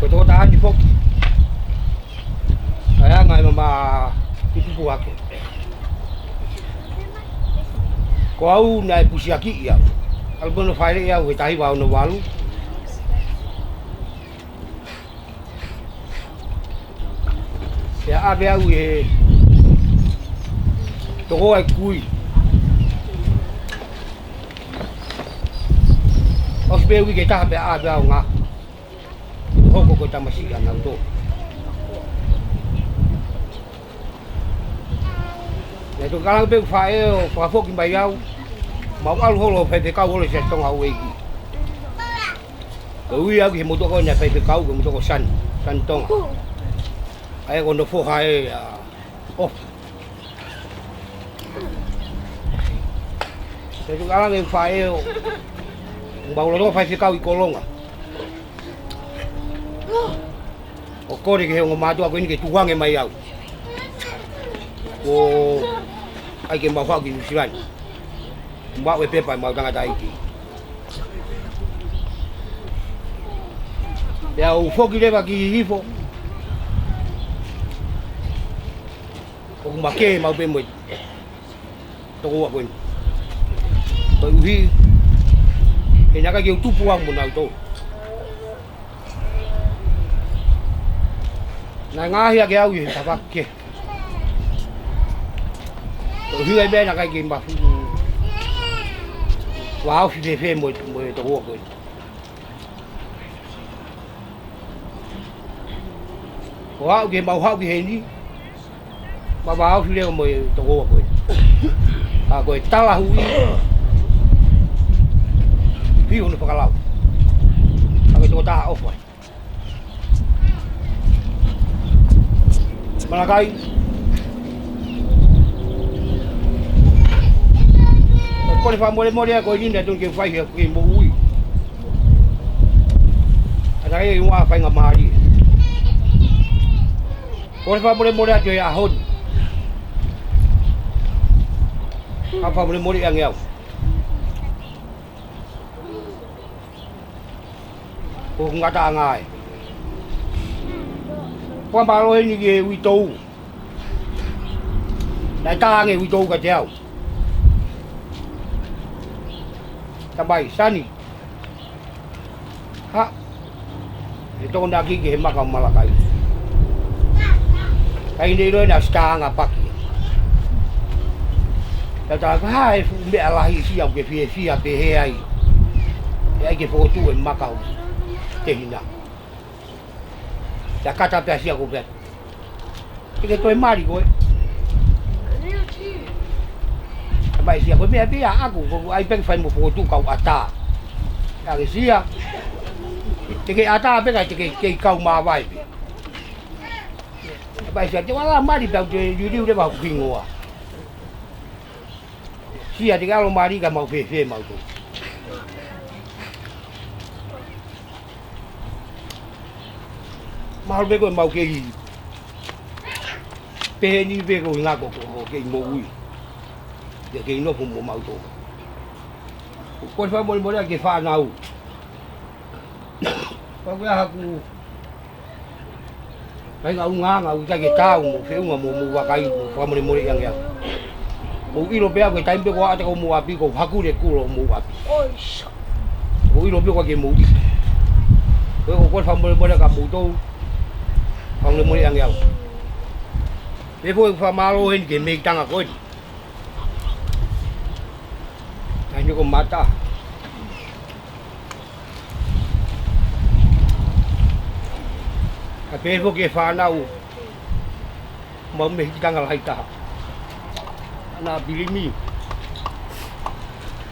ko e tokotaha ni foki ʻa e anga e mamaʻo tutupu hake. Ko au naʻe pusiakiʻi au. ʻAlu pē ʻo fāʻeleʻi au he taha hiva ono valu. Pea ʻave au ʻe he tokoua ʻeku kui. ʻOsi pē uike ʻe taha pea ʻave au ngā hoko ko e tamasiʻi ʻa nautolu. Naʻe toki kalanga pē ʻeku faʻē ʻo fakafoki mai au, mau ʻalu holo ʻo faifekau holo ʻi Siasi Tonga Houʻeiki. Ko e ui au ki he motuʻa ko ē naʻe faifekau, ko e motuʻa ko Sani, Sani Tonga. ʻA ia ko hono foha ē ʻa ʻOfa. Naʻe toki kalanga ʻeku faʻē ʻo mau loloa faifekau ʻi Kolonga. ʻO kole ki he ongo mātuʻa ko eni ke tukuange mai au. ʻOku ʻai ke mau haʻu ki Nuʻu Sila ni. Mau ʻave pepa ʻemau tangataʻeiki. Pea u foki leva ki Hihifo. ʻOku makē maʻu pē mo e tokoua ko eni. Koeʻuhi he naʻe ʻikai ke u tupu au mo nautolu. Naʻe ngaohi hake au ʻi he tafaʻaki kehe. Koeʻuhi ʻa e meʻa naʻe ʻikai ke ma fuʻu vāofi fēfē mo, mo e tokoua ko eni. ʻO aʻu ke mau haʻu ki heni, ma vāofi leva mo e tokoua ko ē. Ka ko e talahuʻi, fiu hono fakalau. Ka ko e tokotaha ʻofa. Malakai. Ko e fakamolemole ʻa ko eni naʻe tonu ke fai he ʻeku moʻui. ʻA ia ʻoku ou faingamālie. Ko e fakamolemole atu he ʻaho ni. Ka fakamolemole ange au. Ko hoku ngataʻanga ē. Fakamālō heni ki he uitou. Naʻe tā ange uitou kiate au. Tamai, Sani. Ha? ʻE tō naʻa ki he maka ʻo Malakai. Ka ʻi heʻene ʻilo ʻena ʻosi tā ange ʻa Paki. Ka tā ko e hā e fuʻu meʻa lahi ʻi Siaʻu ke fiefia pehē ai. ʻE ʻai ke fokotuʻu e maka ʻo Tehina. Pea kata pē ʻa Sia ko pē. Te ke toe mali koe. Tamai Sia ko e meʻa pē ia ʻaʻaku, ko ʻai pē ke fai mo fokotuʻu kau ʻatā. Ka ke Sia. Te ke ʻatā pē ka te ke kei kau māvae pē. Tamai Sia te u ala mali pē au te liliu leva hoku hingoa. Sia te ke ʻalu mali ka mau fēfē mautolu. Mahalo pē ko e mau kei pehē ni pē ko e ngako ko, ko kei moʻui. Ke kei nofo mo mautolu. Ko e fakamolemole ki he fānau. Pea ko e hā haku kāinga ʻulungaanga ʻoku ʻikai ke tau mo feʻunga mo hoʻomou vakai, mou fakamolemoleʻi ange au. Mou ʻilo pē au ko e taimi pē ko ē ʻoku ou ʻalu atu ki homou ʻapi, ʻoku ou hakule kulo homou ʻapi. ʻOku ou ʻilo pē ʻoku ʻikai ke mou ʻilo. Ko e, ko e fakamolemole kia moutolu, fakamolemoleʻi ange au. Pea ko e fakamālō heni ki he meʻitanga ko eni. Taimi ko Mata. Ka pehē foki ki he fānau, mau mehikitanga lahi taha. Ana Pilimi.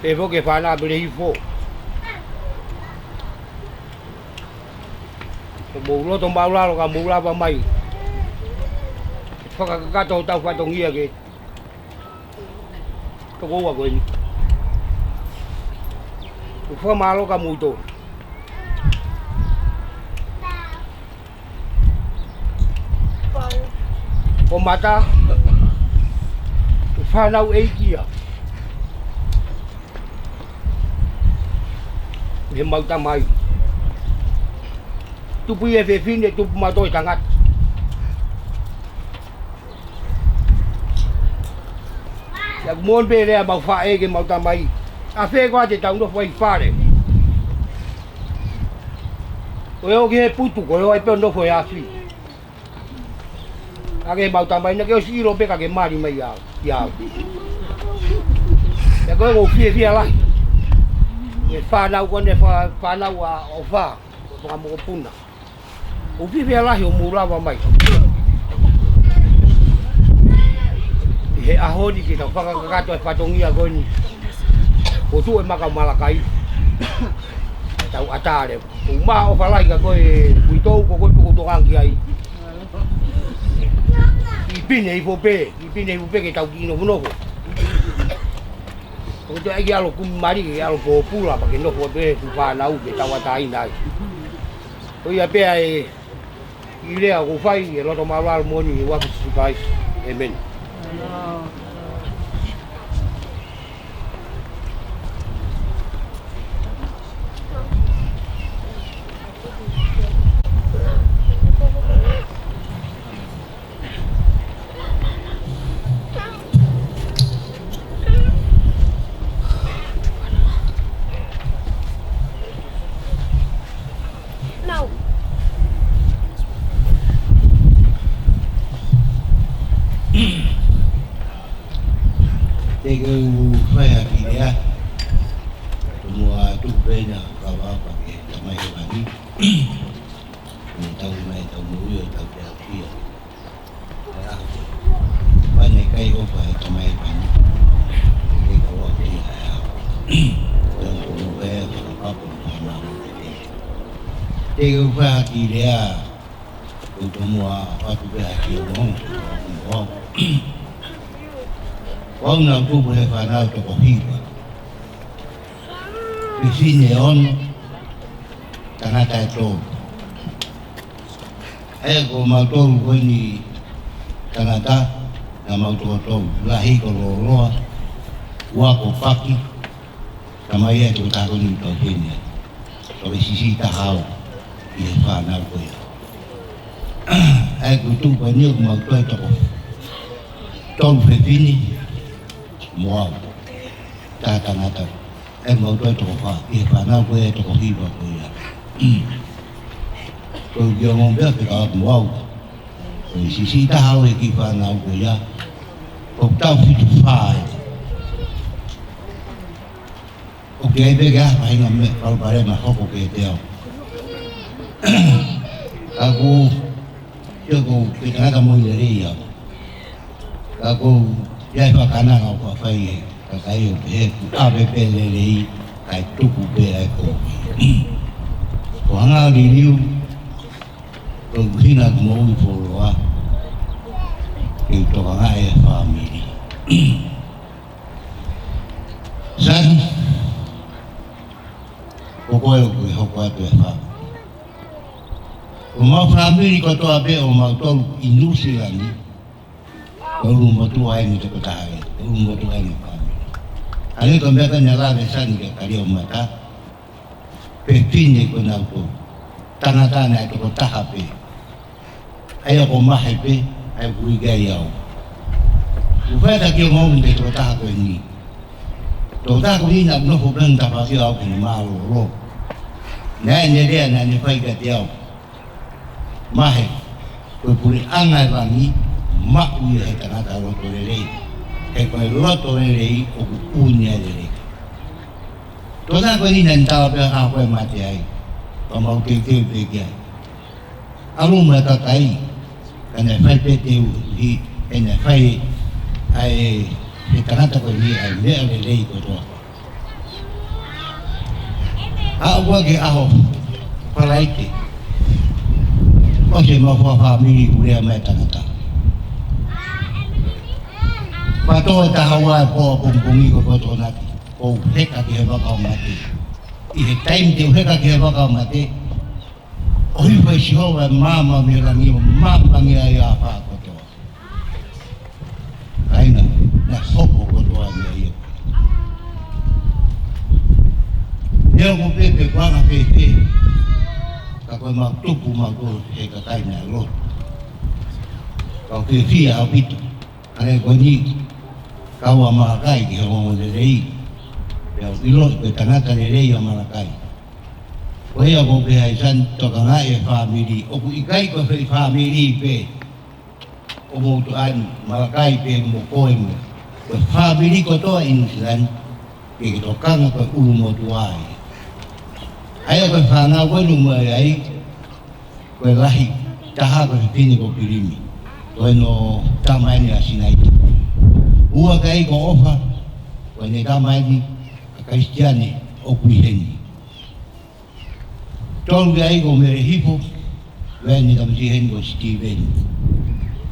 Pehē foki ki he fānau Pele Hifo. Ko hoʻomou loto māʻulalo ka mou lava mai fakakakato hotau fatongia ke toko ua ko eni. ʻOku fakamālō kia moutolu. Ko Mata, ko e fānau ʻeiki ia. He mau tamai. Tupu ia he fefine, tupu mautolu he tangata. Pea ʻoku moʻoni pē lea ʻa mau faʻē ki he mau tamai. ʻA fē koā te tau nofo ai fale? Ko e ō ki he putu, ko e ō ai pē ʻo nofo he afi. Ka ke mau tamai naʻa ke ʻosi ʻilo pē ka ke mali mai au, ia au. Pea ko e ʻoku ou fiefia lahi. Ko e fānau ko eni, fā-, fānau ʻa ʻOfa, ko e fakamokopuna. ʻOku ou fiefia lahi hoʻomou lava mai ʻi he ʻaho ni ke tau fakakakato e fatongia ko eni. Ko e tuʻu e maka Malakai. Tau ʻatā leva. ʻOku ou maʻu ʻofa lahi kia koe Kuitou, ko koe pē ʻoku ou tokanga ki ai. ʻI Pine hifo pē, ʻi Pine hifo pē ke tau kiʻi nofonofo. ʻOku toe ʻai ke ʻalu kumi mali, ke ʻalu pōpula, pea ke nofo atu e fuʻu fānau ke tauʻatāina ai. Ko ia pē ʻa e kiʻi lea ʻoku ou fai, ʻi he loto māʻulalo moʻoni ʻi he huafa ʻo Sīsū Kalaisi. ʻĒmeni. Te u fai ha kiʻi lea. Tomuʻa tuku pē ʻena kavapa ki he Tamai Hēvani. Ke ne tauhi mai ʻetau moʻui ʻo tau pekia. Pane kai ʻofa he Tamai Hēvani. Ke kau ʻaki ʻa e ʻaho. Ko e ongo pē ʻa e fakapapu ʻo e fānau. Te u fai ha kiʻi lea. Ko e tomuʻa ʻoatu pē ha kiʻi ongo. Ko au naʻa ku tupu he fānau toko hiva. Fefine ono, tangata ʻe tolu. ʻE ko mautolu ko eni tangata, naʻa mau toko tolu, lahi ko Loloa, ua ko Paki, tamai ʻa e tokotaha ko eni ʻoku tau heni ai. Ko e siʻisiʻi taha au ʻi he fānau ko ia. ʻE ko e tuʻu ko eni ʻoku mau toe toko tolu fefine, mo au. Taha tangata. ʻE mau toe toko fā, ʻi he fānau ko ē toko hiva ko ia. Ko e kiʻi ongo pē ʻa e fekau mo au. Ko e siʻisiʻi taha au he kiʻi fānau ko ia. ʻOku tau fitu fā ē. ʻOku ʻi ai pē ke ʻai ha faʻahinga meʻa palopalema hoko kiate au. Ka ʻoku, ʻio ʻoku ou tangata moʻui lelei au. Ka ʻoku ʻi ai e fakananga ʻoku fai ʻe he kakai ʻo pehē ʻoku ʻave pē lelei, kae tuku pē ʻa e kovi. Ko e hanga ʻo liliu, ko e ʻuhinga ʻeku moʻui fuoloa, ke u tokangaʻi e fāmili. Sani, ko koe ʻoku ke hoko atu e fāmili. Ko homau fāmili kotoa pē ʻo mautolu ʻi Nuʻusila ni, ko e ʻulumotuʻa eni ʻo e tokotaha ē, ko e ʻulumotuʻa eni ʻo e fāmili. Hangē ko e meʻa ko ē naʻe lave ʻa Sani kia Kaliomata. Fefine ko ē naʻa ku tangata naʻe toko taha pē. ʻA ia ko Mahe pē, ʻa ia ʻoku ʻikai au. Kuo fai ʻa e kiʻi ongoongo ki he tokotaha ko eni. Tokotaha ko eni naʻa ku nofo pē ʻi he tafaʻaki ʻo aʻu ki heʻene mālōlō. Naʻe ne lea, naʻa ne fai kiate au. Mahe, ko e puleʻanga ʻo e langi, maʻu ia ʻe he tangata loto lelei. He ko e loto lelei ʻoku ʻuhinga ʻa e lelei. Tokotaha ko eni naʻa ne tala pē ʻa e ʻaho ko ē ʻe mate ai. Pea mau teuteu pē ki ai. ʻAlu mo e kakai, ka naʻe fai pē teuhi, ʻe naʻe fai ʻe he tangata ko eni ʻa e meʻa lelei kotoa. Aʻu ki he ʻaho Falaite, ʻosi ʻemau fakafāmili, kuo lea mai e tangata. Pea tō e taha ua e pō ʻapongipongi ko e Tokonaki, ʻo u heka ki he vaka ʻo mate. ʻI he taimi te u heka ki he vaka ʻo mate, ʻohifo ʻe Sihova e maama mei langi ʻo maama ange ai ʻa e afā kotoa. Kāinga, naʻe hoko kotoa e meʻa ia. Neongo pē pe ko e anga fēfē, ka ko ʻemau tupu mautolu he kakai naʻe lotu. Kau fiefia ʻaupito. Hangē ko eni, kau ʻa Malakai ki he ongoongo lelei. Pea u ʻilo ko e tangata lelei ʻa Malakai. Ko ia ʻoku ou pehē ai, Sani, tokangaʻi e fāmili, ʻoku ʻikai ko e foʻi fāmili pē ʻo mou tuʻa ni, Malakai pē mo koe mo. Ko e fāmili kotoa ʻi Nuʻusila ni, ke ke tokanga ko e ʻulumotuʻa ia. ʻA ia ko e fānau ko eni ʻoku mou ʻai, ko e lahi taha ko e fefine ko Pilimi. Ko hono tama eni ʻa Sinaita. Ua ki ai ko ʻOfa, ko ʻene tama eni ʻa Kalisitiane ʻoku ʻi heni. Tolu ki ai ko Mele Hifo, ko ʻene tamasiʻi heni ko Sitīveni.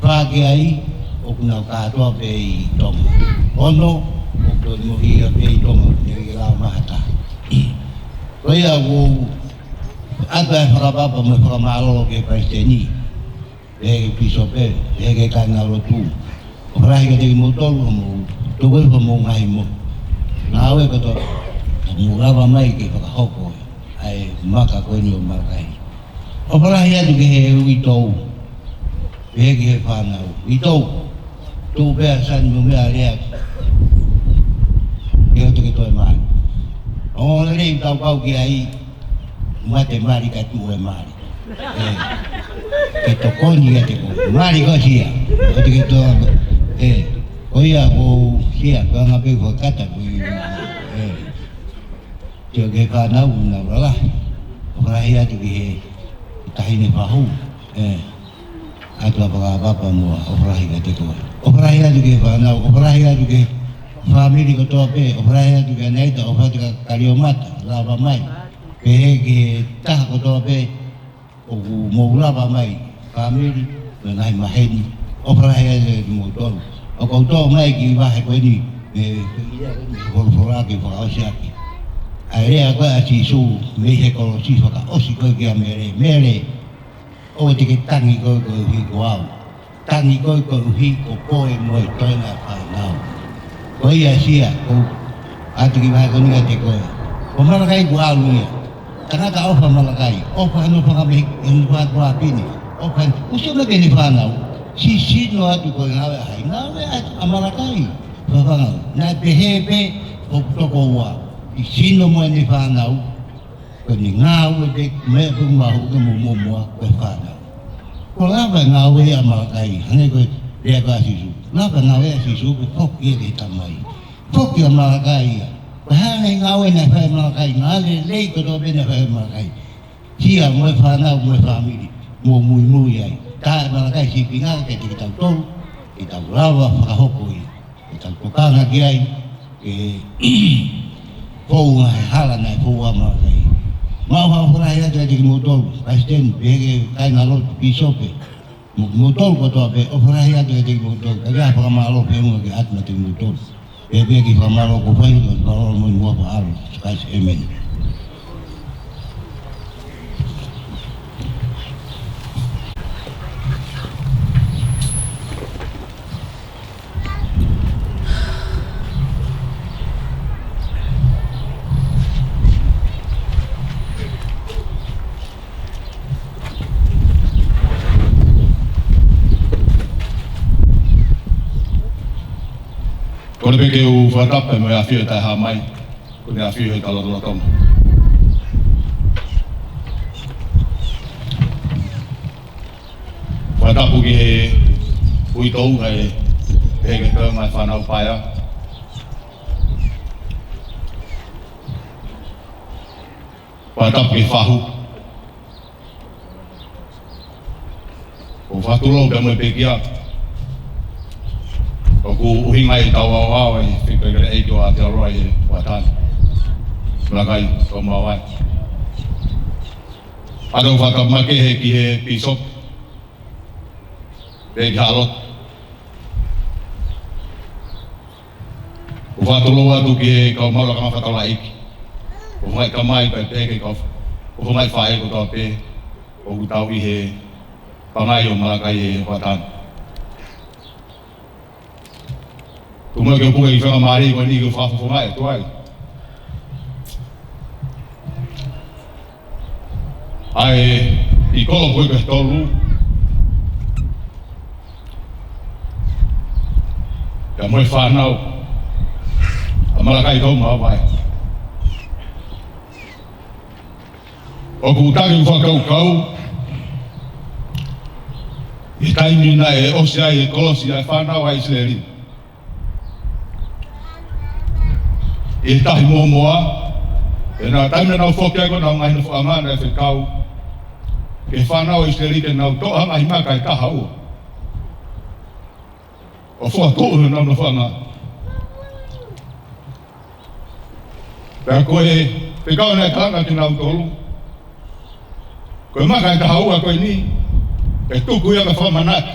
Fā ki ai ʻoku nau kātoa pē ʻi Tonga. Ono, ʻoku toe moʻui ia pē ʻi Tonga, ʻikai ke lava mai ha taha. Ko ia ʻoku ou ʻoatu e fakapapa mo e fakamālō ki he palesiteni, ki he pīsope, ki he kāingalotu. ʻOfa lahi kiate kimoutolu, hoʻomou, tokoni hoʻomou ngaahi mo. Ngāue kotoa, ka mou lava mai ke fakahoko ʻa e maka ko eni ʻo Malakai. ʻOfa lahi atu ki he uitou, pehē ki he fānau. Uitou, tuʻu pē ʻa Sani mo meʻa lea. Ke o te ke toe mali. ʻO lelei tau kau ki ai, mate mali ka tuʻu e mali. ʻE, ke tokoni ia te ko. Mali ko Sia. O te ke toe, ʻe, ko ia ko Sia, ko anga pē ko kata ko ia. ʻE, tio ke fānau na lala. ʻOfa lahi atu ki he taʻahine fahu. ʻE, ʻoatu ʻa e fakapapa muʻa, ʻofa lahi kiate koe. ʻOfa lahi atu ki he fānau, ʻofa lahi atu ki he fāmili kotoa pē, ʻofa lahi atu kia Naita, ʻofa atu kia Kaliomata, lava mai. Pehē ki he taha kotoa pē, ʻoku mou lava mai, fāmili, mo e ngaahi maheni, ʻofa lahi atu kimoutolu. ʻOku ou toʻo mai e kiʻi vahe ko eni, mei he folofola ke fakaʻosi ʻaki. ʻA e lea ko ē ʻa Sīsū, mei he kolosi fakaʻosi ko ē kia Mele, Mele, ʻoua te ke tangi koe koeʻuhi ko au. Tangi koe koeʻuhi ko koe mo e toenga e fānau. Ko ia Sia, ʻoku ou ʻoatu e kiʻi vahe ko eni kiate koe. Ko Malakai kuo ʻalu ia. Tangata ʻofa Malakai. ʻOfa hono fakameʻi, hono fakaʻapi ni. ʻOfa hono, ʻosi ʻomai ki heʻene fānau. Sisino atu ko e ngāue ʻa hai. Ngāue ʻa, ʻa Malakai. Fafanga. Naʻe pehē pē ʻoku toko ua. Sisino mo ʻene fānau. Ko ʻene ngāue pē, meʻa pē mahuʻinga mo muʻomuʻa ko e fānau. Kuo lava e ngāue ʻa Malakai, hangē ko e lea ko ē ʻa Sīsū. Lava e ngāue ʻa Sīsū, pea foki ia ki he Tamai. Foki ʻa Malakai ia. Ko e hā e ngaahi ngāue naʻe fai ʻe Malakai, ngāue lelei kotoa pē naʻe fai ʻe Malakai. Sia mo e fānau, mo e fāmili, mou muimui ai. Tā ʻe Malakai sīpinga kiate kitautolu, ke tau lava fakahoko ia. Ke tau tokanga ki ai, ke fou ngaahi hala naʻe fou ʻa Malakai. Mau ha ʻofa lahi atu kiate kimoutolu, palesiteni, pehē ki he kāingalotu, pīsope, mo kimoutolu kotoa pē, ʻofa lahi atu kiate kimoutolu, ka ke ʻai ha fakamālō feʻunga ke ʻoatu kiate kimoutolu. Pea pea ki he fakamālō kuo fai, ʻoku ou fakamālō mo e muʻa faʻalo, Sīsū Kalaisi, ʻēmeni. Kole pē ke u fakatapu mo e ʻAfio ʻi Taʻehāmai, ko ʻene ʻAfio ʻi Taʻelotolotonga. Fakatapu ki he uitou ʻa e, he ke pea mai fānau paea. Fakatapu ki he fahu. ʻOku fakatulou pea mo e pekia. ʻOku ʻuhinga ia ʻetau aoao ʻi he fekauʻaki ʻa e ʻEiki ʻo Aotearoa ʻi he Hoʻatā ni. Malakai, ko mau ai. ʻOatu e fakatapu makehe ki he pīsope. Pea ki he ʻAlo. ʻOku fakatulou atu ki he kau maʻu lakanga fakataulaʻeiki. ʻOku fai tamai pea pehē ki he kau, ʻoku fai faʻē kotoa pē ʻoku tau ʻi he pangai ʻo Malakai he Hoʻatā ni. Tuku mai ke u puke ki he faingamālie ko eni ke u fakafofongaʻi atu ai ʻa e, ʻi he kolo ko ē ko e tolu. Pea mo e fānau ʻa Malakai Toumavae. ʻOku ou taki ʻeku fakakaukau ʻi he taimi naʻe ʻosi ai e kolosi ʻa e fānau ʻa ʻIsileli ʻi he Tahi Mōmoa, ʻi he taimi naʻa nau foki ai ko ʻenau ngaahi nofoʻanga, naʻe fekau ki he fānau ʻa ʻIsileli ke nau toʻo ha ngaahi maka ʻe taha ua ʻo fokotuʻu ʻi honau nofoʻanga. Pea ko e fekau naʻe kalanga kiate kinautolu, ko e maka ʻe taha ua ko eni, ʻe tuku ia ke fakamanatu.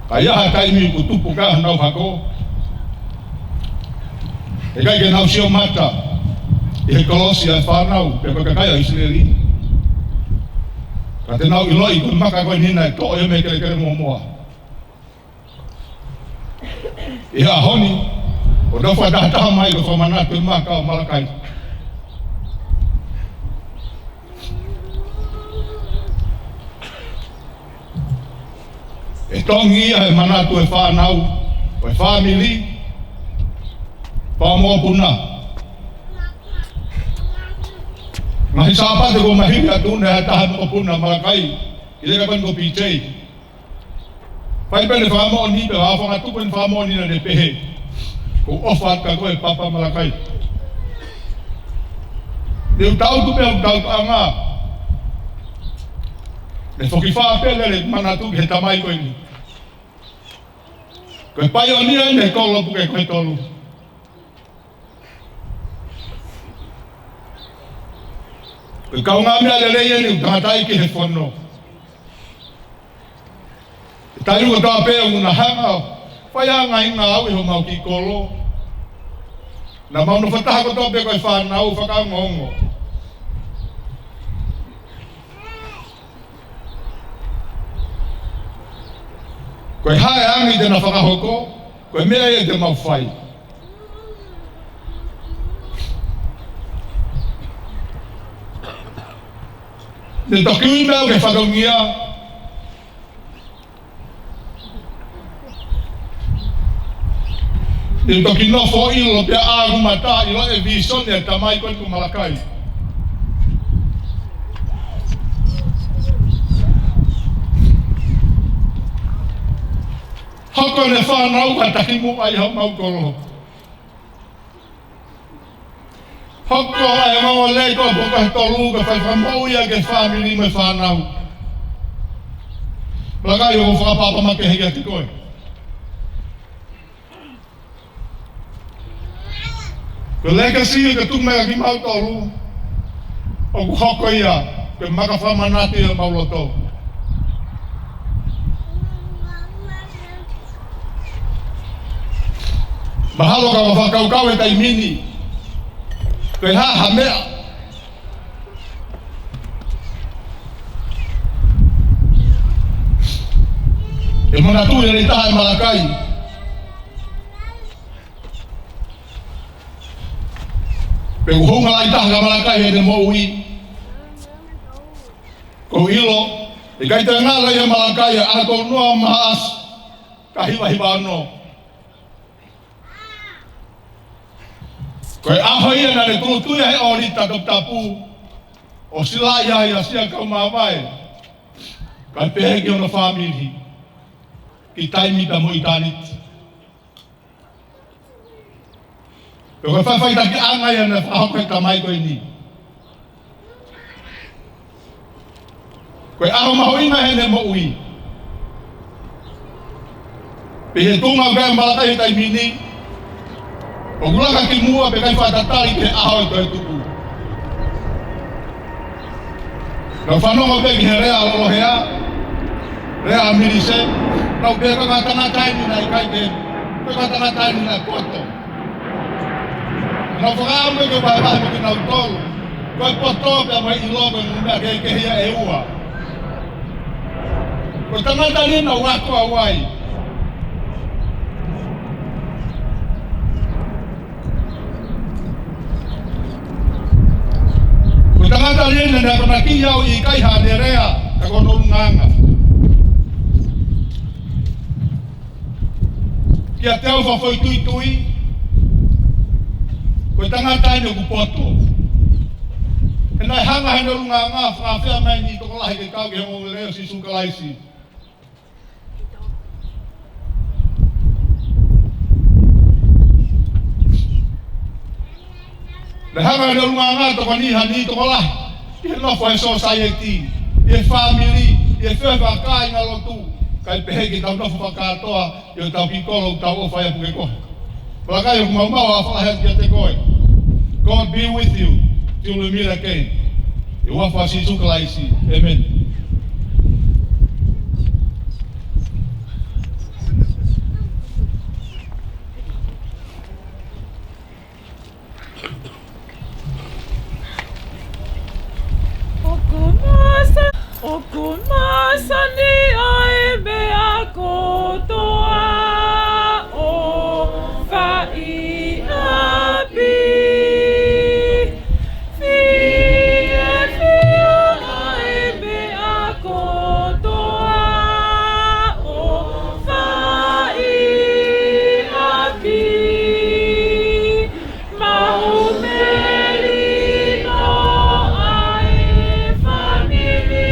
Ka ʻi ai ha taimi kuo tupu ki ai honau hako, ʻe ʻikai ke nau sio mata ʻi he kolosi ʻa e fānau, pe ko e kakai ʻa ʻIsileli. Ka te nau ʻiloʻi ko e maka ko eni naʻe toʻo ia mei he kelekele mōmoa. ʻI he ʻaho ni, ʻoku tau fakatahataha mai ko e fakamanatu e maka ʻo Malakai. ʻE tongi ia he manatu e fānau, ʻo e fāmili, fanga mokopuna. Ngaahi Sāpate kuo maliu atu naʻe ʻi ai ha taha mokopuna Malakai, ʻi he kapani ko P J. Fai pē ʻene fakamoʻoni, pea ʻoku fakatupu ʻene fakamoʻoni naʻa ne pehē: Ko e ʻofa atu kia koe Papa Malakai. Ne u tangutu pē ʻi heʻeku tangutuʻanga, ne fokifā pē lele ʻeku manatu ki he tamai ko eni. Ko e paionia eni he kolo puke ko e tolu. Ko e kaungāmeʻa lelei eni ʻoku tangataʻeiki he fono. Taimi kotoa pē ʻoku na hanga ʻo fai ha ngaahi ngāue ʻi homau kiʻi kolo, naʻa mau nofo taha kotoa pē ko e fānau fakaongoongo. Ko e hā e angi te na fakahoko, ko e meʻa ia te mau fai. Ne toki ui mai au ki he fatongia. Ne toki nofo ʻilo pea ʻā ʻeku mata ʻo ʻilo e vīsone ʻa e tamai ko eni ko Malakai. Hoko ʻene fānau ko e takimuʻa ʻi homau kolo. Hoko ʻa e ongoongolelei ko ē puke ko e tolu ke fai fakamoʻui ʻa e fāmili mo e fānau. Malakai, ʻoku ou fakaʻapaʻapa makehe kiate koe. Ko e legacy kuo tuku mai kiate kimautolu, ʻoku hoko ia ko e maka fakamanatu ʻi homau loto. Mahalo ka u fakakaukau he taimi ni, ko e hā ha meʻa ʻe manatuʻi lelei taha ʻe Malakai. Pe ʻoku hounga lahi taha kia Malakai heʻene moʻui. Ko e ʻilo, ʻikai toe ngalo ia ʻe Malakai ʻa e ʻaho tolu noa ʻo Maʻasi, taha hiva hiva ono. Ko e ʻaho ia naʻe tūtuuʻi ai ʻe ʻOlita Toputapu ʻo silaʻi ai ʻa Siakau Mavae, kae pehē ki hono fāmili, ki taimi pea mo ʻitāniti. Pea ko e faʻifaʻitakiʻanga ia naʻe fakahoko ʻe he tamai ko eni. Ko e ʻaho mahuʻinga heʻene moʻui. Pea ʻi he tuʻunga ʻoku ʻi ai ʻa Malakai he taimi ni, ʻoku laka ki muʻa pea ʻikai fakatatali ki he ʻaho ʻe toe tuʻu. Naʻa ku fanongo pē ki he lea ʻa Lolohea, lea ʻa Milise, naʻa ku pehē ko e kau tangata eni naʻe ʻikai ke, ko e kau tangata eni naʻe poto. Naʻa ku fakaʻamu ke u vahevahe mo kinautolu, ko e poto pea mo e ʻilo ko e ngaahi meʻa kehekehe ia ʻe ua. Ko e tangata eni naʻa ku ako au ai. Ko e tangata eni naʻe akonaki au ʻi he ʻikai haʻane lea, ka ko hono ʻulungaanga. Kiate au fakafoʻituitui, ko e tangata eni ʻoku poto. He naʻe hanga ʻe heʻene ʻulungaanga ʻo fakaafeʻi mai e niʻihi tokolahi ke kau ki he ongoongolelei ʻo Sīsū Kalaisi. Naʻe hanga ʻe heʻene ʻulungaanga ʻo tokoniʻi ha niʻihi tokolahi ʻi he nofo he sōsaieti, ʻi he fāmili, ʻi he feohi fakakāingalotu, kae pehē ki heʻetau nofo fakakātoa ʻi hotau kiʻi kolo ʻoku tau ʻofa ai ʻa Pukekohe. Malakai, ʻoku mau maʻu ha fakalea kiate koe. God be with you till we meet again. ʻI he huafa ʻo Sīsū Kalaisi. ʻĒmeni. ʻOku masa, ʻoku masani ʻa e meʻa kotoa ʻo fai ʻapi. Fiefia ʻa e meʻa kotoa ʻo fai ʻapi. Maʻu melino ʻa e fāmili.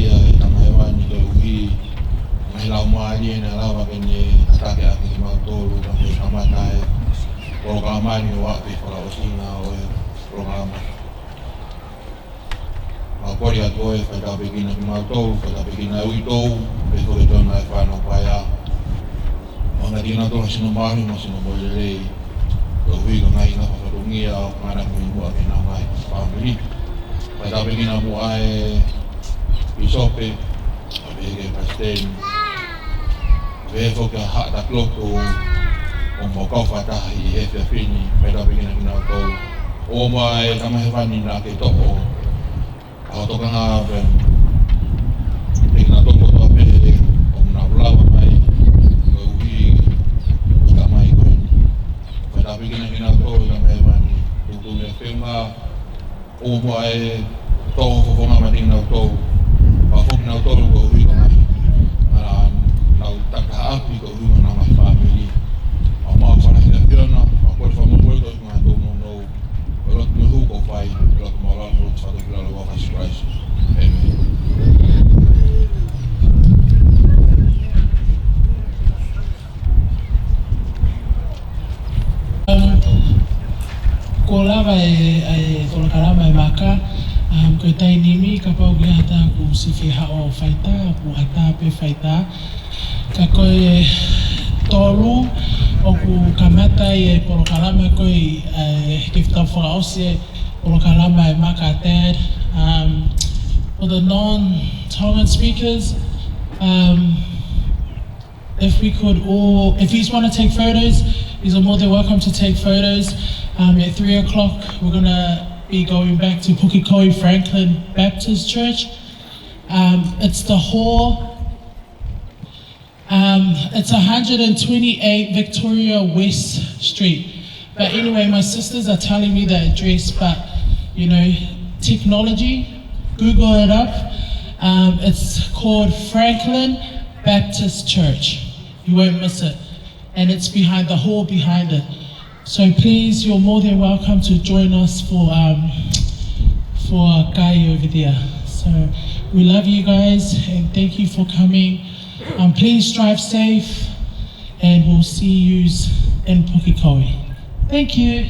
ʻa e Tamai Hēvani koeʻuhi ko e ngaahi laumālie naʻe lava ke ne tataki ʻaki kimautolu, ka mei he kamata e polokalama ni ʻo aʻu ki he fakaʻosinga ʻo e polokalama. Mau kole atu ʻe fai tāpuekina kimautolu, fai tāpuekina e uitou, pea foki ʻa e fānau paea. Mau ʻoatu kiate kinautolu ha sino mālohi mo ha sino moʻui lelei, koeʻuhi ko e ngaahi ngāue fakafatongia ʻoku nau maʻu ʻi he ngaahi fāmili. Fai tāpuekina muʻa e pīsope, pea pehē ki he palesiteni, pea pehē foki ki he haʻa taki lotu, ʻoku mau kau fakataha ʻi he efiafi ni, fai tāpuekina kinautolu. ʻOmai ʻe he Tamai Hēvani naʻa ke toʻo ʻa hoʻo tokanga pea pehē kinautolu kotoa pē ʻoku nau lava mai, koeʻuhi ko e tamai ko eni. Fai tāpuekina kinautolu ʻe he Tamai Hēvani, tuʻutuʻuni e feʻunga, ʻoua muʻa ʻe tō fofonga meiate kinautolu, pea foki kinautolu koeʻuhi ko e ngaahi, ʻa, nau takitaha ʻapi koeʻuhi ko honau ngaahi fāmili. Mau maʻu e fakafiefia, mau kole fakamolemole koeʻuhi ko e ngaahi tōnounou, ko e lotu mehu ko fai, ko e lotu māʻulalo, ko e lotu fakatōkilalo ʻia Sīsū Kalaisi. ʻĒmeni. Um, kuo lava e, e polokalama e maka, um, ko e taimi ni, kapau ʻoku ʻi ai ha taha ʻoku siʻi fie haʻu ʻo faitā, ʻoku ʻatā pē faitā. Ka ko e tolu ʻoku kamata ai e polokalama ko ē, e, ke tau fakaʻosi e polokalama e maka Dad. Um, for the non-Tongan speakers, um, if we could all, if you just want to take photos, you're more than welcome to take photos. Um, at three o'clock, we're gonna be going back to Pukekohe Franklin Baptist Church. Um, it's the hall. Um, it's a hundred and twenty-eight Victoria West Street. But anyway, my sisters are telling me the address, but, you know, technology, Google it up. Um, it's called Franklin Baptist Church. You won't miss it. And it's behind the hall behind it. So please, you're more than welcome to join us for, um, for our kai over there. So we love you guys and thank you for coming. Um, please drive safe and we'll see yous in Pukekohe. Thank you.